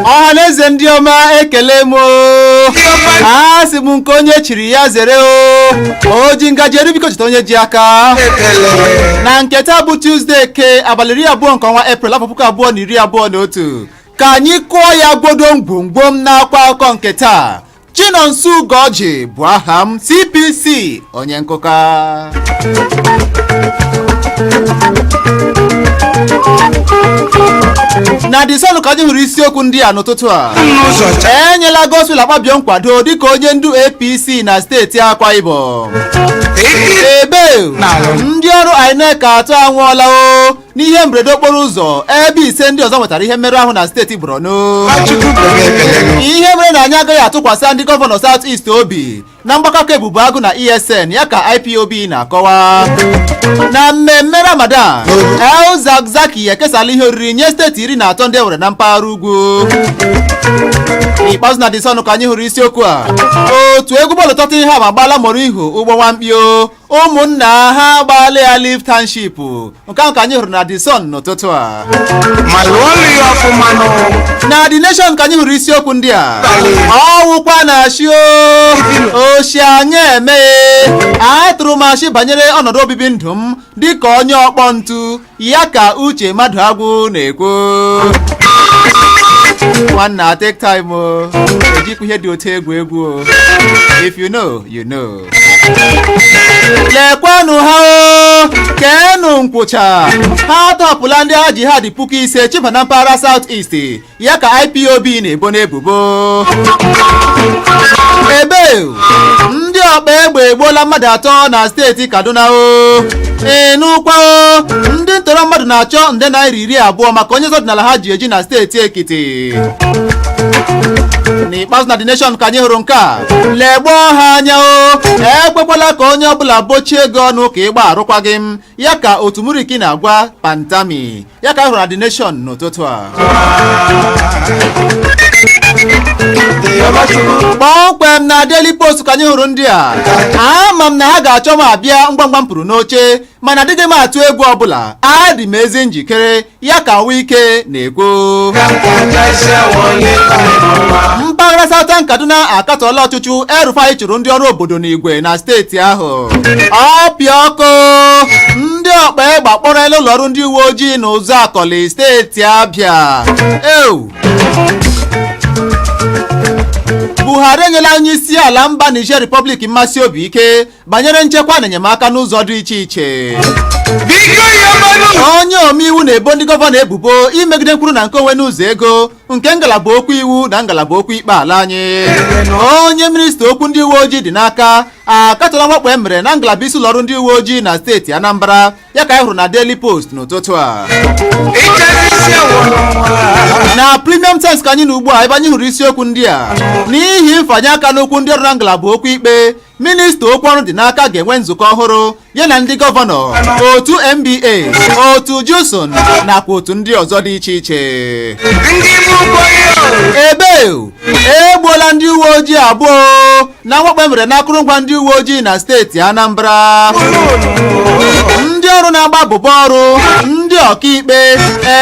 Ọhaneze ndị ọma, ekele m o. A sị m nke onye chiri ya zere o. O ji ngaji eri, biko cheta onye ji aka. Na nke taa bụ Tuesday ke abalị 20 nke ọnwa Eprel, afọ 2021, ka anyị kụọ ya gbodo ngwongwo m n'akwa akụkọ nke taa. Chinonso Ugoji bụ aha m, CPC onye nkụka. Na The Sun ka anyị hụrụ isiokwu ndị a n'ụtụtụ a. Enyela Godswill Akpabio nkwado dịka onye ndu APC na steeti Akwa Ibom. Ebe ndị ọrụ INEC atọ anwụọla o n'ihe mberede okporo ụzọ, ebe ise ndị ọzọ nwetara ihe mmerụ ahụ na steeti Borno. Ihe mere na anyị agaghị atụkwasị ndị gọvanọ South East obi na mgbakọ Ebube Agụ na ESN ya ka IPOB na-akọwa. Na mmemme Ramadan, El Zakzaky ekesala ihe oriri nye steeti 13 ndị e nwere na mpaghara ugwu. N'ikpeazụ, na The Sun ka anyị hụrụ isiokwu a: otu egwu bọọlụ Tottenham agbaala Mourinho ụgbọ nwamkpio, ụmụnna ha agbaala ya Leave Township. Nke ahụ ka anyị hụrụ na The Sun n'ụtụtụ a. Ma lụọ ọlụ ya ọfụma nụ. Na The Nation ka anyị hụrụ isiokwu ndị a: ọwụkwa na ashị oshi anyị emeghe, atụrụ m ashị banyere ọnọdụ obibi ndụ m dịka onye ọkpọ ntu, ya ka Uche Maduagwu na-ekwu. Nwanna, take time o, ejikwa ihe dị otu egwu egwu o. If you know, you know. Lekwanụ ha o, keenụ nkwụcha, ha tọpụla ndị agha jihad 5000 chịba na mpaghara South East, ya ka IPOB na-ebo n'ebubo. Ebe ndị ọkpa egbe egbuola mmadụ atọ na steeti Kaduna o. Ịnụkwa o, ndị ntọrọ mmadụ na-achọ nde naira 20 maka onye ọdịnala ha ji eji na steeti Ekiti. N'ikpeazụ, na The Nation ka anyị hụrụ nke a: legbọọ ha anya o, ekwekwala ka onye ọbụla bochie gị ọnụ ka ịgba arụkwaghị m, ya ka otu Muriki na-agwa Pantami. Ya ka anyị hụrụ na The Nation n'ụtụtụ a. Kpọmkwem na Daily Post ka anyị hụrụ ndị a: ama m na ha ga-achọ m abịa ngwa ngwa m pụrụ n'oche, mana adịghị m atụ egwu ọbụla, adị m ezi njikere, ya ka Wike na-ekwu. Mpaghara Southern Kaduna akatọọla ọchụchụ El-Rufai chụrụ ndị ọrụ obodo n'igwe na steeti ahụ. Ọpịa ọkụ, ndị ọkpa egbe akpọrọla ụlọ ọrụ ndị uwe ojii na ụzọ Akọli, steeti Abịa. Ew, Buhari enyela onye isi ala mba Niger Republic mmasị obi ike banyere nchekwa na enyemaka n'ụzọ dị iche iche. Onye omeiwu na-ebo ndị gọvanọ ebubo imegide mkpụrụ na nke onwe n'ụzọ ego nke ngalaba okwu iwu na ngalaba okwu ikpe ala anyị. Onye minista okwu ndị uwe ojii dị n'aka akatọla mwakpo e mere na ngalaba isi ụlọọrụ ndị uwe ojii na steeti Anambra. Ya ka anyị hụrụ na Daily Post n'ụtụtụ a. Na Premium Times ka anyị na ugbu a, ebe anyị hụrụ isiokwu ndị a: n'ihi mfanye aka n'okwu ndị ọrụ na ngalaba okwu ikpe, minista okwu ọrụ dị n'aka ga-enwe nzukọ ọhụrụ ya na ndị gọvanọ, otu NBA, otu JUSUN nakwa otu ndị ọzọ dị iche iche. Ebe egbuola ndị uwe ojii abụọ na mwakpo emere n'akụrụngwa ndị uwe ojii na steeti Anambra. Ndị ọrụ na-agba abụbọ ọrụ ndị ọkaikpe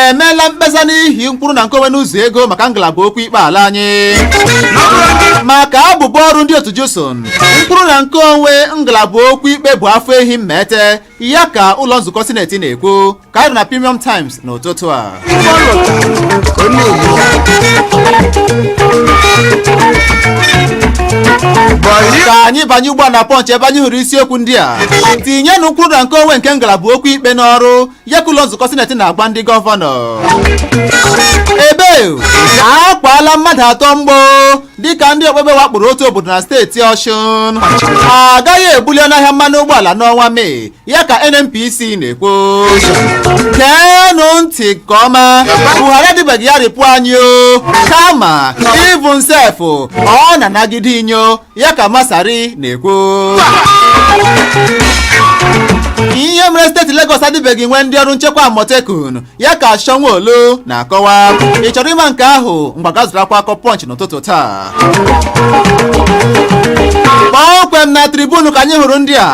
emeela mkpesa n'ihi mkpụrụ na nkowe n'ụzọ ego maka ngalaba okwu ikpe ala anyị. Maka abụbọ ọrụ ndị otu JUSUN, mkpụrụ na nke onwe ngalaba okwu ikpe bụ afọ ehi mmete, ya ka ụlọ nzukọ sineti na-ekwu, ka anyị na Premium Times n'ụtụtụ a. Ka anyị banye ugbu a na Punch, ebe anyị hụrụ isiokwu ndị a: tinyenụ mkpụrụ na nke onwe nke ngalaba okwu ikpe n'ọrụ, ya ka ụlọ nzukọ sineti na-agba ndị gọvanọ. Ebe akwaala mmadụ atọ mgbo Dịka ndị okpukpe wakporo otu obodo na steeti Ọshụn, agaghị ebuli ọnụahịa mmanụ ụgbọala n'ọnwa Mee, ya ka NNPC na-ekwu. Geenụ ntị nke ọma, Buhari adịbeghị ya rịpụ anyị o, kama even sef ọ na-anagide inyo, ya ka Masari na-ekwu. Ihe mere steeti Lagos adịbeghị nwee ndị ọrụ nchekwa Amotekun, ya ka Sanwo-Olu na-akọwa. Ị chọrọ ịma nke ahụ? Mgbaga zụrụ akwa akọ Punch n'ụtụtụ taa. Kpọmkwem na Tribune ka anyị hụrụ ndị a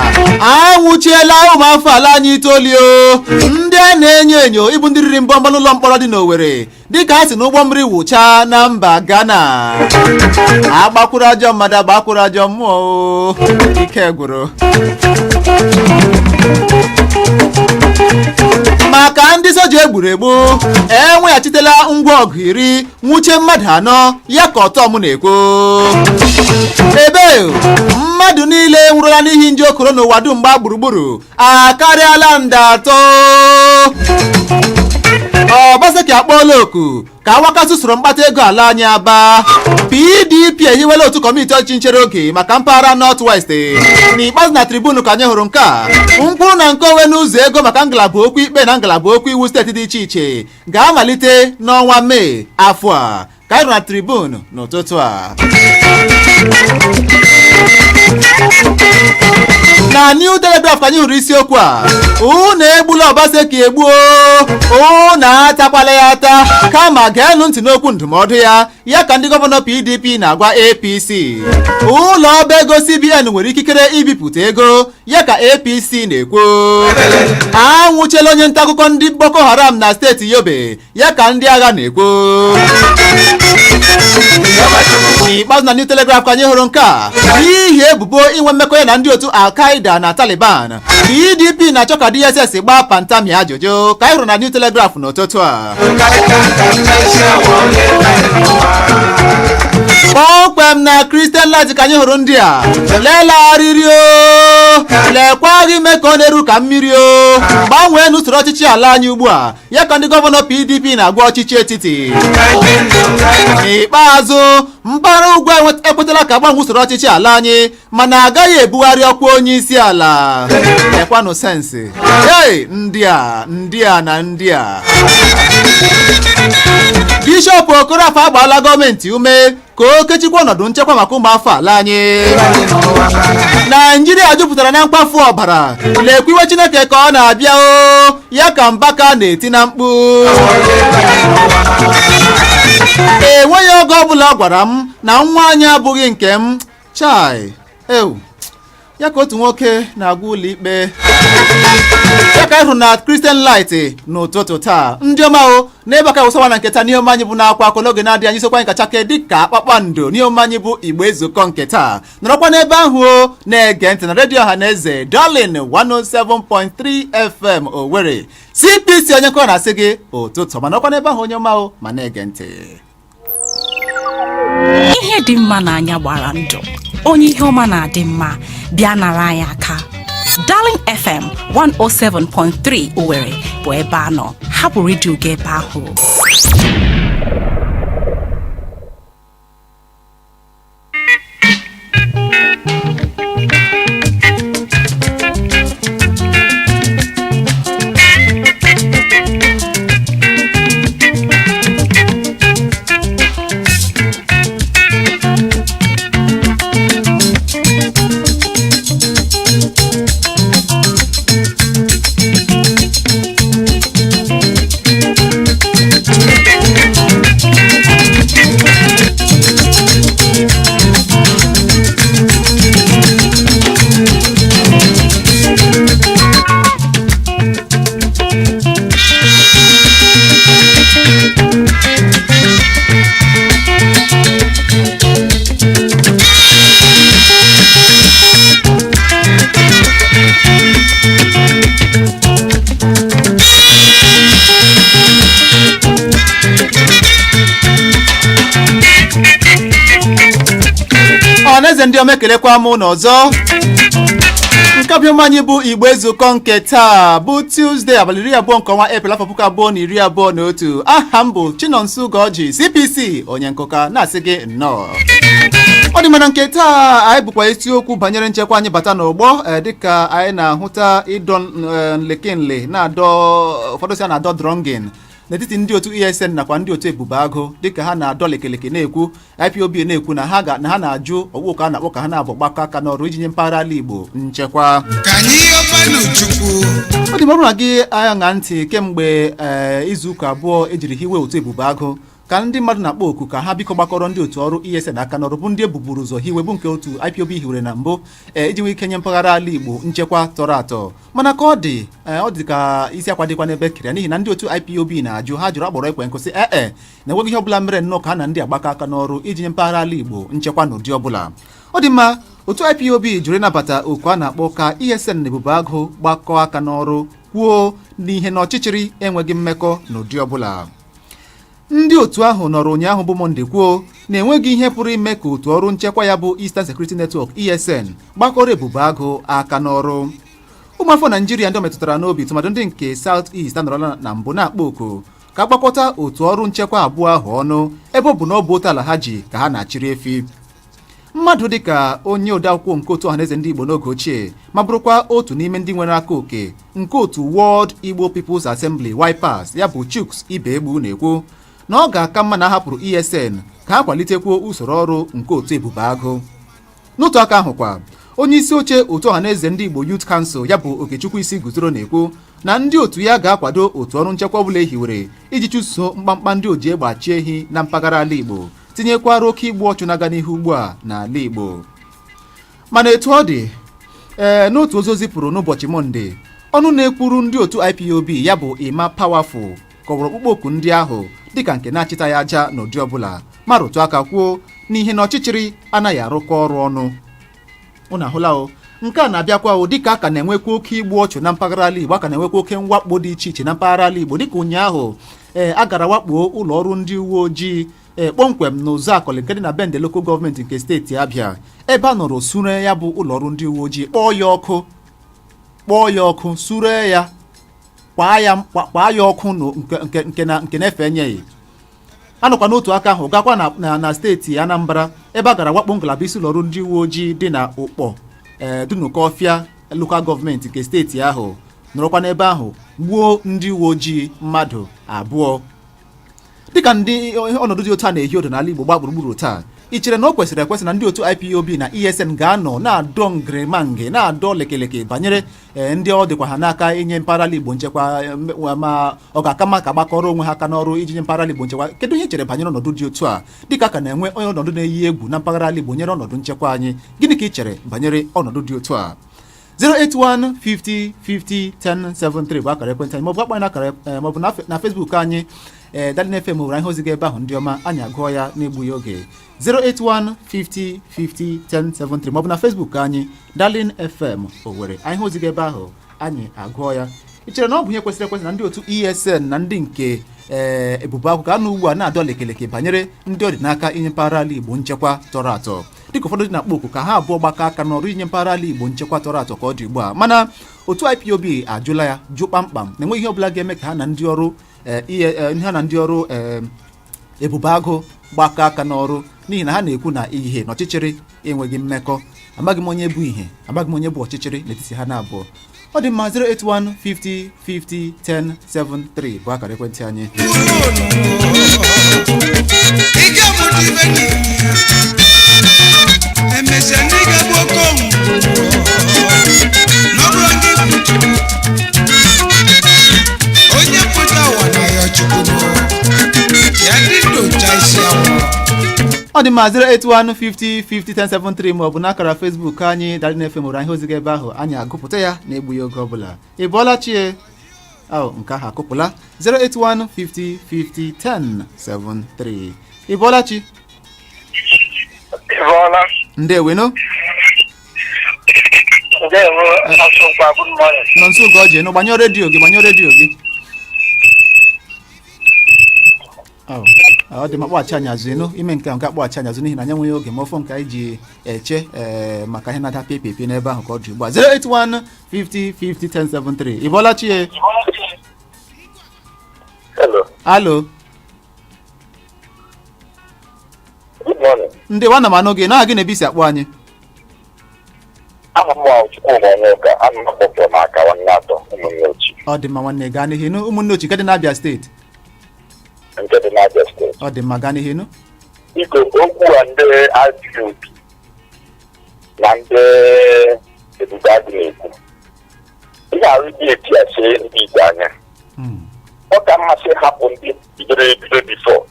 anwụchiela ụmụafọ ala anyị itoolu o, ndị a na-enyo enyo ịbụ ndị riri mbọmbọ n'ụlọ mkpọrọ dị n'Owerri, dịka ha si n'ụgbọ mmiri wụchaa na mba Ghana. Agbakwuru ajọ mmadụ, agbakwuru ajọ mmụọ o. Ike gwụrụ. Maka ndị soja egburu egbu, enweghachitela ngwa ọgụ 10, nwụchie mmadụ 4, ya ka ọtọm na-ekwu. Ebe mmadụ niile nwụrụla n'ihi nje okoro n'ụwa dum gbaa gburugburu akarịala nde 3. Obaseki akpọọla oku ka awakasị usoro mkpata ego ala anyị aba. PDP ehiwela otu kọmiti ọchịchị nchere oge maka mpaghara North West. N'ikpeazụ na Tribune ka anyị hụrụ nke a, mkpụrụ na nke onwe n'ụzọ ego maka ngalaba okwu ikpe na ngalaba okwu iwu steeti dị iche iche ga-amalite n'ọnwa Mee afọ a, ka anyị hụrụ na Tribune n'ụtụtụ a. Na New Telegraph ka anyị hụrụ isiokwu a: unu egbula Obaseki egbuo, unu atakwala ya ata, kama geenụ ntị n'okwu ndụmọdụ ya, ya ka ndị gọvanọ PDP na-agwa APC. Ụlọ ọba ego CBN nwere ikikere ibipụta ego, ya ka APC na-ekwu. Anwụchiela onye nta akụkọ ndị Boko Haram na steeti Yobe, ya ka ndị agha na-ekwu. N'ikpeazụ na New Telegraph ka anyị hụrụ nke a: n'ihi ebubo inwe mmekọ ya na ndị otu Al-Qaeda na Taliban, PDP na-achọ ka DSS gbaa Pantami ajụjụ, ka anyị hụrụ na New Telegraph n'ụtụtụ a. Kpọmkwem na Christian Light ka anyị hụrụ ndị a: lelegharịrị o, lekwaghị ime ka ọ na-eru ka mmiri o, gbanwee n'usoro ọchịchị ala anyị ugbu a, ya ka ndị gọvanọ PDP na-agwa ọchịchị etiti. N'ikpeazụ, mpaghara ugwu ekwetala ka gbanwe usoro ọchịchị ala anyị, mana agaghị ebugharị ọkwa onye isi ala. Lekwanụ sensị. Hey, ndị a, ndị a na ndị a. Bishọp Okorafor agbaala gọọmenti ume ka o kechikwa ọnọdụ nchekwa maka ụmụafọ ala anyị. Naijiria jupụtara na mkpafu ọbara, lekwa iwe Chineke ka ọ na-abịa o, ya ka Mbaka na-eti na mkpu. Enweghị oge ọbụla ọ gwara m na nwa anyị abụghị nke m, chai ewu, ya ka otu nwoke na-agwa ụlọ ikpe, ya ka anyị hụrụ na Christian Light n'ụtụtụ taa. Ndị ọma o, n'ebe aka wụsawa na nketa n'ihe ọma anyị bụ n'akwa akọ n'oge na-adịghị anyị sokwa anyị kacha ke dịka kpakpando n'ihe ọma anyị bụ igbe nzukọ nke taa. Nọrọkwa n'ebe ahụ o, na-ege ntị na redio ọha na eze Darling 107.3 FM Owerri. CPC onye nkọ na-asị gị ụtụtụ ma nọrọkwa n'ebe ahụ onye ọma o, ma na-ege ntị. Ihe dị mma n'anya gbara ndụ, onye ihe ọma na-adị mma bịa nara anyị aka. Darling FM 107.3 Owerri bụ ebe a nọ. Hapụ redio gị ebe ahụ. Ọhaneze ndị ọma, ekelekwa m ụnụ ọzọ. Nke abịa anyị bụ Igbo Ezukọ nke taa bụ Tuesday, abalị 20 nke ọnwa Eprel, afọ 2021. Aha m bụ Chinonso Ugoji, CPC onye nkụka, na-asị gị nnọọ. Ọ dị mana nke taa anyị bụkwa isiokwu banyere nchekwa anyị bata n'ụgbọ, dịka anyị na-ahụta ịdọ nlekenle na-adọ ụfọdụ si a na-adọ drọngin n'etiti ndị otu ESN nakwa ndị otu Ebube Agụ, dịka ha na-adọ lekeleke na-ekwu. IPOB na-ekwu na ha ga na ha na-ajụ ọgbụka a na-akpọ ka ha na-abụ gbakọ aka n'ọrụ iji nye mpaghara ala Igbo nchekwa. Ka anyị yọbanụ Chukwu. Ọ dị mma, ọ bụrụ na gị aṅa ntị kemgbe izuụka 2 ejiri hiwe otu Ebube Agụ, ka ndị mmadụ na-akpọ oku ka ha biko gbakọrọ ndị otu ọrụ ESN aka n'ọrụ, bụ ndị ebuburu ụzọ hiwe, bụ nke otu IPOB hiwere na mbụ, iji nwee ike nye mpaghara ala Igbo nchekwa tọrọ atọ. Mana ka ọ dị, ọ dị ka isi akwa dịkwa n'ebe kere ya, n'ihi na ndị otu IPOB na-ajụ. Ha jụrụ akpọrọ ekwe nkụsị ee na enweghị ihe ọbụla mere nnọọ ka ha na ndị agbakọ aka n'ọrụ iji nye mpaghara ala Igbo nchekwa n'ụdị ọbụla. Ọ dị mma, otu IPOB jụrụ ịnabata oku a na-akpọ ka ESN na Ebube Agụ gbakọọ aka n'ọrụ, kwuo n'ihe na ọchịchịrị enweghị mmekọ n'ụdị ọbụla. Ndị otu ahụ nọrọ ụnyaahụ bụ Mọnde kwuo na enweghị ihe pụrụ ime ka otu ọrụ nchekwa ya bụ Eastern Security Network, ESN, gbakọrọ Ebube Agụ aka n'ọrụ. Ụmụafọ Naijiria ndị o metụtara n'obi, tụmadụ ndị nke South East, anọrọla na mbụ na-akpọ oku ka agbakọta otu ọrụ nchekwa abụọ ahụ ọnụ, ebe ọ bụ na ọ bụ otu ala ha ji ka ha na-achịrị efi. Mmadụ dịka onye odeakwụkwọ nke otu Ọhaneze Ndị Igbo n'oge ochie, ma bụrụkwa otu n'ime ndị nwere aka oke nke otu World Igbo People's Assembly, WIPAS, ya bụ Chuks Ibegbu, na-ekwu na ọ ga-aka mma na a hapụrụ ESN ka ha kwalitekwuo usoro ọrụ nke otu Ebube Agụ. N'otu aka ahụ kwa, onye isi oche otu Ọhaneze Ndị Igbo Youth Council, ya bụ Okechukwu Isi Guzoro, na-ekwu na ndị otu ya ga-akwado otu ọrụ nchekwa ọbụla ehiwere iji chụso mkpamkpa ndị oji egbe achị ehi na mpaghara ala Igbo, tinyekwara oke igbu ọchụ na-aga n'ihu ugbu a n'ala Igbo. Mana etu ọ dị, n'otu ozi o zipụrụ n'ụbọchị Mọnde, ọnụ na-ekwuru ndị otu IPOB, ya bụ Emma Powerful, kọwara ọkpụkpọ oku ndị ahụ dịka nke na-achịtaghị aja n'ụdị ọbụla, ma rụtụ aka kwuo na ihe na ọchịchịrị anaghị arụkọ ọrụ ọnụ. Unu ahụla o, nke a na-abịakwa o dịka a ka na-enwekwa oke igbu ọchụ na mpaghara ala Igbo, a ka na-enwekwa oke mwakpo dị iche iche na mpaghara ala Igbo, dịka ụnyaahụ a gara wakpo ụlọ ọrụ ndị uwe ojii, kpọmkwem n'ụzọ Akọlị nke dị na Bende Local Government nke steeti Abịa, ebe a nọrọ sure ya bụ ụlọ ọrụ ndị uwe ojii, kpọọ ya ọkụ, kpọọ ya ọkụ, sure ya, kwaa ya, kwaa ya ọkụ nke na nke na-efe enyeghị. Anọkwa n'otu aka ahụ gakwa na steeti Anambra, ebe a gara wakpo ngalaba isi ụlọ ọrụ ndị uwe ojii dị na Ụkpọ, Dunukọfịa Local Government nke steeti ahụ, nọrọkwa n'ebe ahụ gbuo ndị uwe ojii mmadụ 2. Dịka ndị ọnọdụ dị otu a na-ehi odo n'ala Igbo gba gburugburu taa, ị chere na o kwesịrị ekwesị na ndị otu IPOB na ESN ga-anọ na-adọ ngịrịmangị, na-adọ lekeleke banyere ndị ọ dịkwa ha n'aka inye mpaghara ala Igbo nchekwa, ma ọ ga-aka mma ka gbakọrọ onwe ha aka n'ọrụ iji nye mpaghara ala Igbo nchekwa? Kedu ihe ị chere banyere ọnọdụ dị otu a, dịka ka na-enwe onye ọnọdụ na-eyi egwu na mpaghara ala Igbo nyere ọnọdụ nchekwa anyị? Gịnị ka ị chere banyere ọnọdụ dị otu a? 081 50 50 1073 bụ akara ekwentị anyị, maọbụ akpa anyị n'akara maọbụ na Facebook anyị, Darling FM nwere ihe oziga ebe ahụ. Ndị ọma anyị, agụọ ya na-egbughị oge. 081 50 50 1073 maọbụ na Facebook anyị, Darling FM Owerri, anyị hụ oziga ebe ahụ, anyị agụọ ya. Ị chere na ọ bụ ihe kwesịrị ekwesị na ndị otu ESN na ndị nke Ebube Akwụkwọ anụ ugbu a na-adọ lekeleke banyere ndị ọ dị n'aka inye mpaghara ala Igbo nchekwa tọrọ atọ, dịka ụfọdụ dị na-akpọ oku ka ha abụọ gbakọ aka n'ọrụ inye mpaghara ala Igbo nchekwa tọrọ atọ ka ọ dị ugbu a? Mana otu IPOB ajụla ya jụ kpamkpam na enweghị ihe ọbụla ga-eme ka ha na ndị ọrụ ha na ndị ọrụ Ebube Agụ gbakọ aka n'ọrụ, n'ihi na ha na-ekwu na ihe na ọchịchịrị enweghị mmekọ. Amaghị m onye bụ ihe, amaghị m onye bụ ọchịchịrị n'etiti ha na-abụọ. Ọ dị mma, 081 50 50 1073 bụ akara ekwentị anyị. Ị ga-amụta ibe n'ime ya, emesịa ndị ga-abụ okonwu n'ọbụrụ ndị bụ Chukwu. Onye pụta ụwa na ya Chukwu ya dị ndụ cha isi awọ. Ọ dị mma, 081 50 50 1073 maọbụ n'akara Facebook anyị, Darling FM, nwere ihe oziga ebe ahụ, anyị agụpụta ya na-egbughị oge ọbụla. Ị bọọla chie ahụ, nke ahụ akụpụla. 081 50 50 1073. Ị bọọla chi? Ịbọọla. Ndeweno. Ndewo, Asụnkwa, good morning. Nọ nso ka ọ ji nụ. Gbanyụọ redio gị, gbanyụọ redio gị. Ọ Ọ dị mma, kpọghachi anyị azụ ịnụ ime nke a nke akpọghachi anyị azụ n'ihi na anyị enweghị oge ma ọfọ nke anyị ji eche ee maka ihe na-ada pepepe n'ebe ahụ ka ọ dị ugbu a. 081 50 50 1073. Ị bọọla chi ye? Hello. Alo. Good morning. Ndị nwanna m, anụ gị na gị na-ebi isi akpọ anyị. Aha m bụ Chukwuma Onyeka, ana m akpọpụ m aka nwanne atọ ụmụnne ochi. Ọ dị mma nwanne, gaa n'ihu nụ. Ụmụnne ochi nke dị n'Abia Steeti. Nke dị n'Abia Steeti. Ọ dị mma, gaa n'ihu nụ. Biko, okwu a ndị IPOB na ndị Ebube Agụ na-ekwu, ị ga-arụ dị eti asị ndị Igbo anya. Ọ ka mmasị hapụ ndị bidoro ebido before,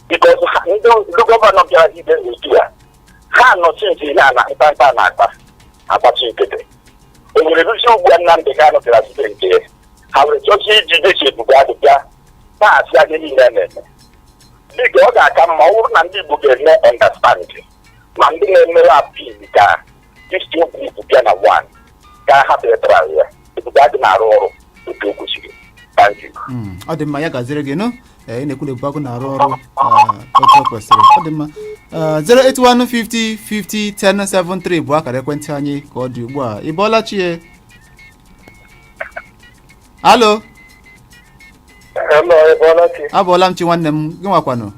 because ndị governor bịara ibe otu a ha nọ since ihe a na mkpamkpa na-akpa agbachi nkịtị. O nwere rụzi ugbu a Nnamdị Kanụ bịara site nke ya, ha were chọsi iji desi Ebube Agụ bịa na-asị anyị niile na-eme. Biko, ọ ga-aka mma ọ bụrụ na ndị Igbo ga-eme understand ma ndị na-emere appeal ka this two group bịa na one ka ha hapụ ịtara ya. Ebube Agụ na-arụ ọrụ otu o kwesịrị. Thank you. Ọ dị mma, ya gaziri gị nụ. Ee, ị na-ekwu na Ebube Agụ na-arụ ọrụ otu o kwesịrị. Ọ dị mma. 081 50 50 1073 bụ akara ekwentị anyị ka ọ dị ugbu a. Ị bọọla chi ye? Alo. Hello, Ebola. Abọọla m chi nwanne m, gị nwakwanụ?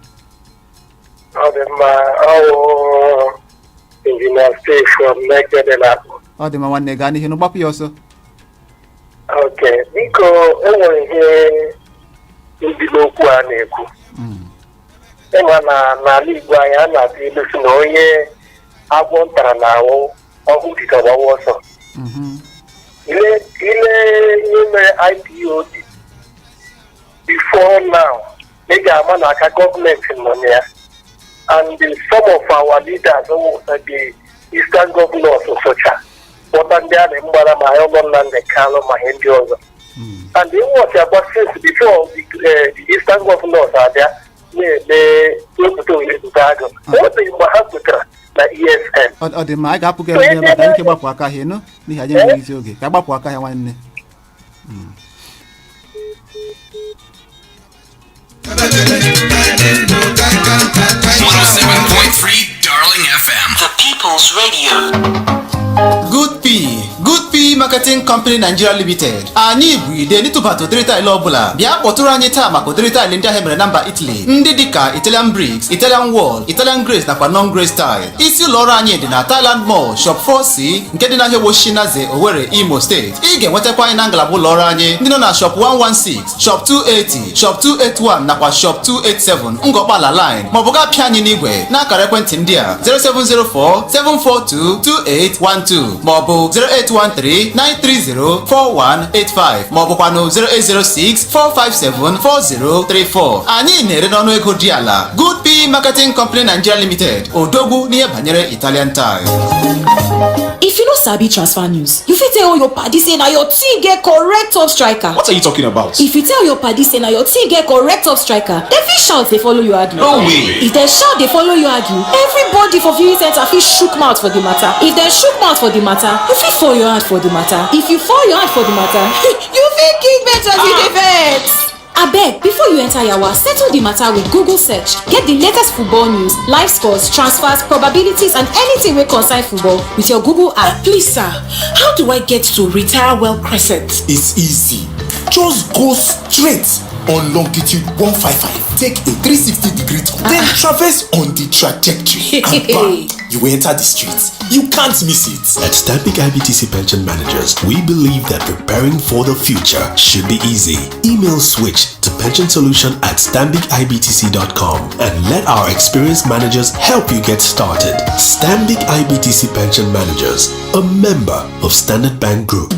Ọ dị mma, ọwụ Engineer Steve from Nekede na. Ọ dị mma nwanne, gaa n'ihu nụ, gbapụ ya ọsọ. Ok, biko, enwere ihe mbido okwu a na-ekwu. Ịma na n'ala Igbo anyị, a na-atụ ilu si na onye agwọ ntara na-ahụ ọhụ dịka gbawa ọsọ. Ile ile ihe mere IPOB before now, ị ga-ama na aka gọọmenti nọ na ya and some of our leaders who, the eastern governors socha kpọta ndị a na-mgbara ma ọlọ Nnamdi Kanu ma ihe ndị ọzọ and ịnwọchi akwa since before the eastern governors abịa na-eme wepụta Ebube Agụ, enwebeghị mgbe ha kwetara na ESN. Ọ dị mma, anyị ga-apụ gị ebe a ka anyị ike gbapụ aka ahịa nụ n'ihi anyị enweghị oge ka gbapụ aka ahịa nwanne. 107.3 Darling FM. The People's Radio. Good P, Good P Marketing Company Nigeria Limited. Anyị bụ ide n'ịtụbata ụdịrị taịlị ọbụla. Bịa kpọtụrụ anyị taa maka ụdịrị taịlị ndị ahụ mere na mba Italy, ndị dịka Italian bricks, Italian wall, Italian grace nakwa non grace tile. Isi ụlọ ọrụ anyị dị na Thailand Mall, Shop 4C, nke dị n'ahịa Woshinaze, Owerri, Imo Steeti. Ị ga-enwetakwa anyị na ngalaba ụlọ ọrụ anyị ndị nọ na Shop 116, Shop 280, Shop 281 nakwa Shop 287, Ngọkpala Line, maọbụ gaa pịa anyị n'igwe n'akara ekwentị ndị a: 0704 742 2812 maọbụ 0813 930 4185 maọbụkwanụ 0806 457 4034. Anyị na-ere n'ọnụ ego dị ala. Good P Marketing Company Nigeria Limited, odogwu n'ihe banyere Italian tile. If you no sabi transfer news, you fit tell all your padi say na your team get correct top striker. What are you talking about? If you tell your padi say na your team get correct top striker, dem fit shout dey follow you argue. No way. If dem shout dey follow you argue, everybody for viewing centre fit shook mouth for the matter. If dem shook mouth for the matter, you fit fall your hand for the matter. If you fall your hand for the matter, you fit kick bench as you dey vex. Abeg, before you enter yawa, settle the matter with Google search. Get the latest football news, live scores, transfers, probabilities and anything wey concern football with your Google app. Please, sir, how do I get to Retire Well Crescent? It's easy. Just go straight on longitude 155. Take a 360 degree turn, then traverse on the trajectory. And bam, you will enter the streets. You can't miss it. At Stanbic IBTC Pension Managers, we believe that preparing for the future should be easy. Email switch to pensionsolution@stanbicibtc.com and let our experienced managers help you get started. Stanbic IBTC Pension Managers, a member of Standard Bank Group.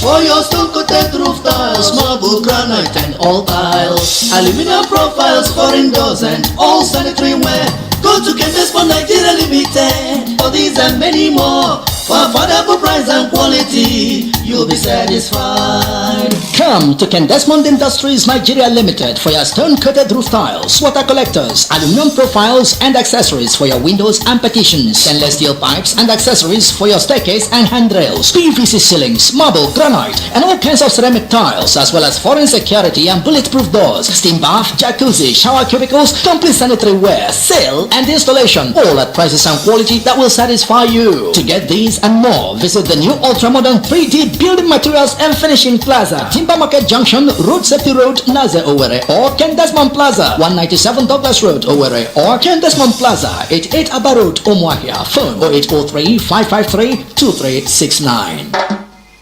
For your stone coated roof tiles, marble, granite, and all tiles, aluminum profiles for indoors and all sanitary ware. Go to Kendespo Nigeria Limited for these and many more. For affordable price and quality, you'll be satisfied. Come to Ken Desmond Industries Nigeria Limited for your stone-coated roof tiles, water collectors, aluminum profiles and accessories for your windows and partitions, stainless steel pipes and accessories for your staircase and handrails, PVC ceilings, marble, granite, and all kinds of ceramic tiles, as well as foreign security and bulletproof doors, steam bath, jacuzzi, shower cubicles, complete sanitary ware, sale and installation, all at prices and quality that will satisfy you. To get these and more, visit the new ultra-modern 3D Building Materials and Finishing Plaza, Timber Market Junction, Road Safety Road, Naze, Owerri, or Ken Desmond Plaza, 197 Douglas Road, Owerri, or Ken Desmond Plaza, 88 Aba Road, Umuahia. Phone 0803 553 2369.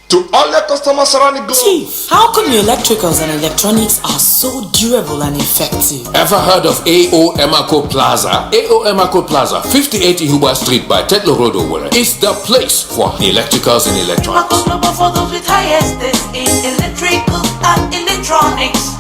To all your customers around the globe. Chief, how come your electricals and electronics are so durable and effective? Ever heard of AO Emako Plaza? AO Emako Plaza, 58 Ihuba Street by Tetlow Road, Owerri, is the place for the electricals and electronics. Global for those with highest taste in electrical and electronics.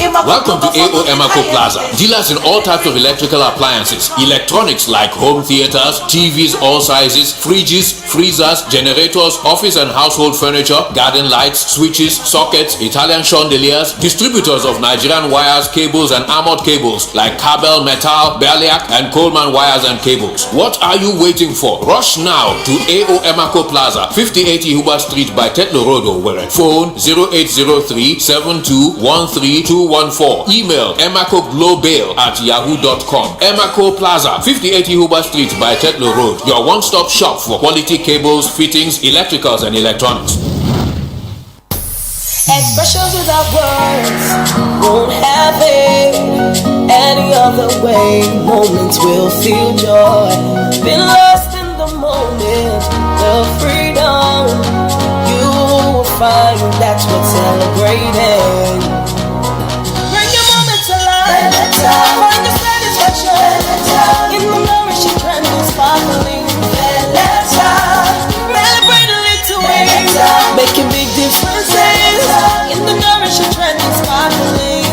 Welcome to AO Emako Plaza. Dealers in all types of electrical appliances, electronics like home theaters, TVs all sizes, fridges, freezers, generators, office and household furniture, garden lights, switches, sockets, Italian chandeliers, distributors of Nigerian wires, cables and armored cables like Kabel Metal, Berliak and Coleman wires and cables. What are you waiting for? Rush now to AO Emako Plaza, 58 Ihuba Street by Tetlow Road, Owerri. Phone 0803 7213 214. Email emacoglobal@yahoo.com. Emaco Plaza, 58 Ihuba Street by Tetlow Road. Your one-stop shop for quality cables, fittings, electricals and electronics. Expressions without words won't have it any other way. Moments will feel joy. Been lost in the moment, the freedom you will find. That's what celebrating. Bring your moments alive. Find the satisfaction in the nourishing trend and sparkling. Celebrate a little way, making big differences in the nourishing trend and sparkling.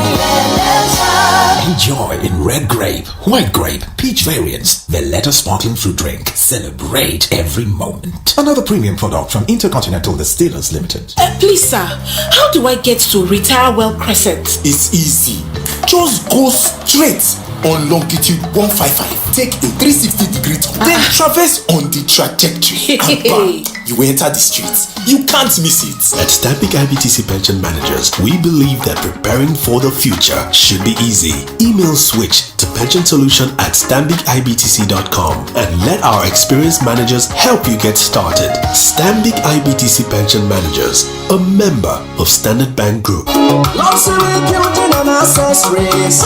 Enjoy in red grape, white grape, peach variants. Veleta sparkling fruit drink. Celebrate every moment. Another premium product from Intercontinental Distillers Limited. Please, sir, how do I get to Retire Well Crescent? It's easy. Just go straight on longitude 155. Take a 360 degree turn, then traverse on the trajectory. And bam, you enter the streets. You can't miss it. At Stanbic IBTC Pension Managers, we believe that preparing for the future should be easy. Email switch to pensionsolution@stanbicibtc.com and let our experienced managers help you get started. Stanbic IBTC Pension Managers, a member of Standard Bank Group. Luxury building and accessories.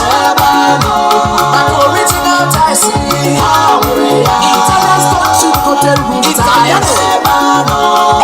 Original tiles. Italian stone coated roof tiles.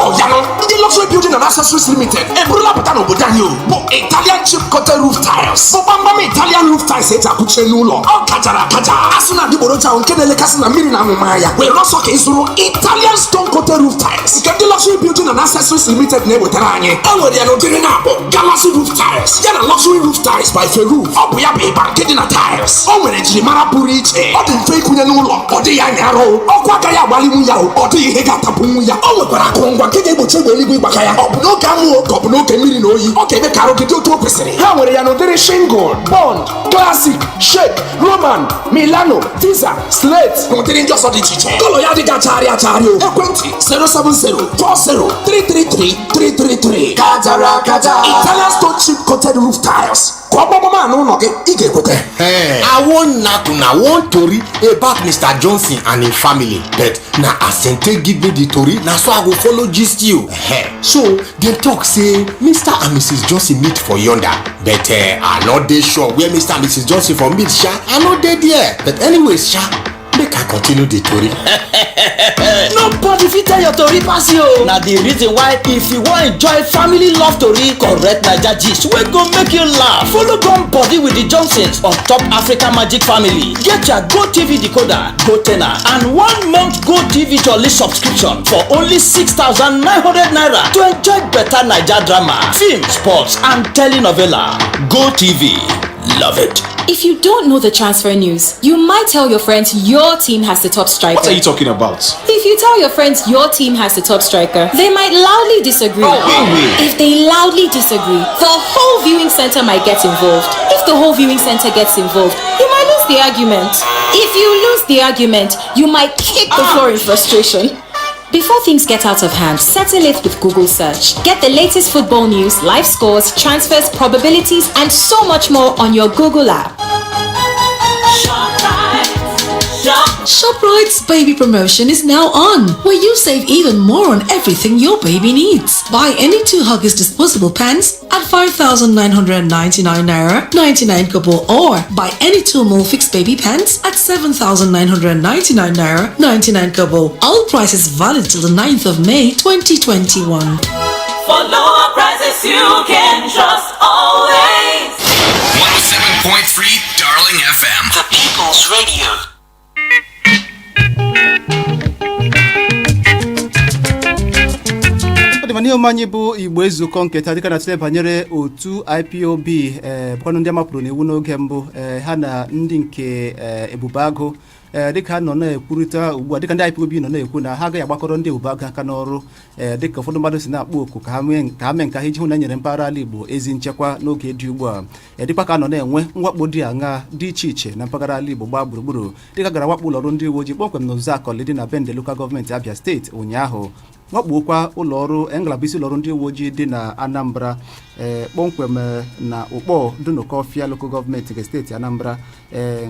Ọ̀yànà ndị Luxury Building and Accessories Limited eburula pụta n'obodo anyị o bụ Italian chip coated roof tiles, bụ gbamgbam Italian roof tiles eji akụchie n'ụlọ. Ọ kachara akaja, asị na adịgboroja ahụ nke na-elekasị na mmiri na amụma ya were ọsọ ka ịzụrụ Italian stone coated roof tiles nke ndị Luxury Building and Accessories Limited na-ewetara anyị. E nwere ya n'ụdịrị na-abụ Galaxy roof tiles ya na Luxury roof tiles by Ferruf. Ọ bụ ya bụ ịba nke dị na tiles. O nwere njirimara pụrụ iche, ọ dị mfe ịkụnye n'ụlọ, ọ dịghị anya arụ ọkụ agaghị agbalinwu ya, ọ dịghị ihe ga-atapụnwu ya. O nwekwara akụrụngwa nke ga-egbochi egbe eluigwe ịgbaka ya, ọ bụ n'oge anwụ ka ọ bụ n'oge mmiri na oyi, ọ ga-eme ka arụ gị dị otu o kwesịrị. Ha nwere ya n'ụdịrị shingle, bond, classic, shake, Roman, Milano, Tisa, slate na ụdịrị ndị ọzọ dị iche iche. Colour ya adịghị achagharị achagharị o. Ekwentị 07040333333. Kajara akaja, Italian stone chip coated roof tiles, ka ọ gbamgbam n'ụlọ gị, ị ga-ekweta. Hey, I wan knack una one tori about Mr. Johnson and him family, but na as dem take give me the tori na so I go follow gist you. Eh, so dem talk say Mr. and Mrs. Johnson meet for yonder, but I no dey sure where Mr. and Mrs. Johnson for meet sha. I no dey there, but anyways sha, make I continue the tori. Nobody fit tell your tori pass you. Na the reason why if you wan enjoy family love tori, correct Naija gist wey go make you laugh, follow gum body with the Johnsons on top Africa Magic Family. Get your GOtv decoder, GOtenna and one month GOtv Jolly subscription for only ₦6,900 to enjoy better Naija drama, film, sports and telenovela. GOtv, love it. If you don't know the transfer news, you might tell your friends your team has the top striker. What are you talking about? If you tell your friends your team has the top striker, they might loudly disagree. Oh, If they loudly disagree, the whole viewing center might get involved. If the whole viewing center gets involved, you might lose the argument. If you lose the argument, you might kick the floor in frustration. Before things get out of hand, settle it with Google search. Get the latest football news, live scores, transfers, probabilities, and so much more on your Google app. ShopRite's baby promotion is now on, where you save even more on everything your baby needs. Buy any two Huggies disposable pants at 5,999 naira 99 kobo, or buy any two Molfix baby pants at 7,999 naira 99 kobo. All prices valid till the 9th of May 2021. For lower prices you can trust always. 107.3 Darling FM. The People's Radio. Ọ dị ma n'ihe omume anyị bụ Igbo Ezukọ nketa, dịka na-atụle banyere otu IPOB, bụkwanụ ndị amapụrụ n'iwu n'oge mbụ, ha na ndị nke Ebube Agụ, dịka ha nọ na-ekwurịta ugbu a, dịka ndị IPOB nọ na-ekwu na ha agaghị agbakọrọ ndị Ebube Agụ aka n'ọrụ, dịka ụfọdụ mmadụ si na-akpọ oku ka ha mee ka ha mee nke ha iji hụ na e nyere mpaghara ala Igbo ezi nchekwa n'oge dị ugbu a, dịkwa ka a nọ na-enwe mwakpo dị aṅaa dị iche iche na mpaghara ala Igbo gbaa gburugburu, dịka gara wakpo ụlọọrụ ndị uwe ojii kpọmkwem na Ụzọakọlị dị na Bende Local Government, Abia Steeti ụnyaahụ, wakpokwa ụlọọrụ ngalaba isi ụlọọrụ ndị uwe ojii dị na Anambra, kpọmkwem na Ụkpọ Dunukọfịa Local Government nke steeti Anambra,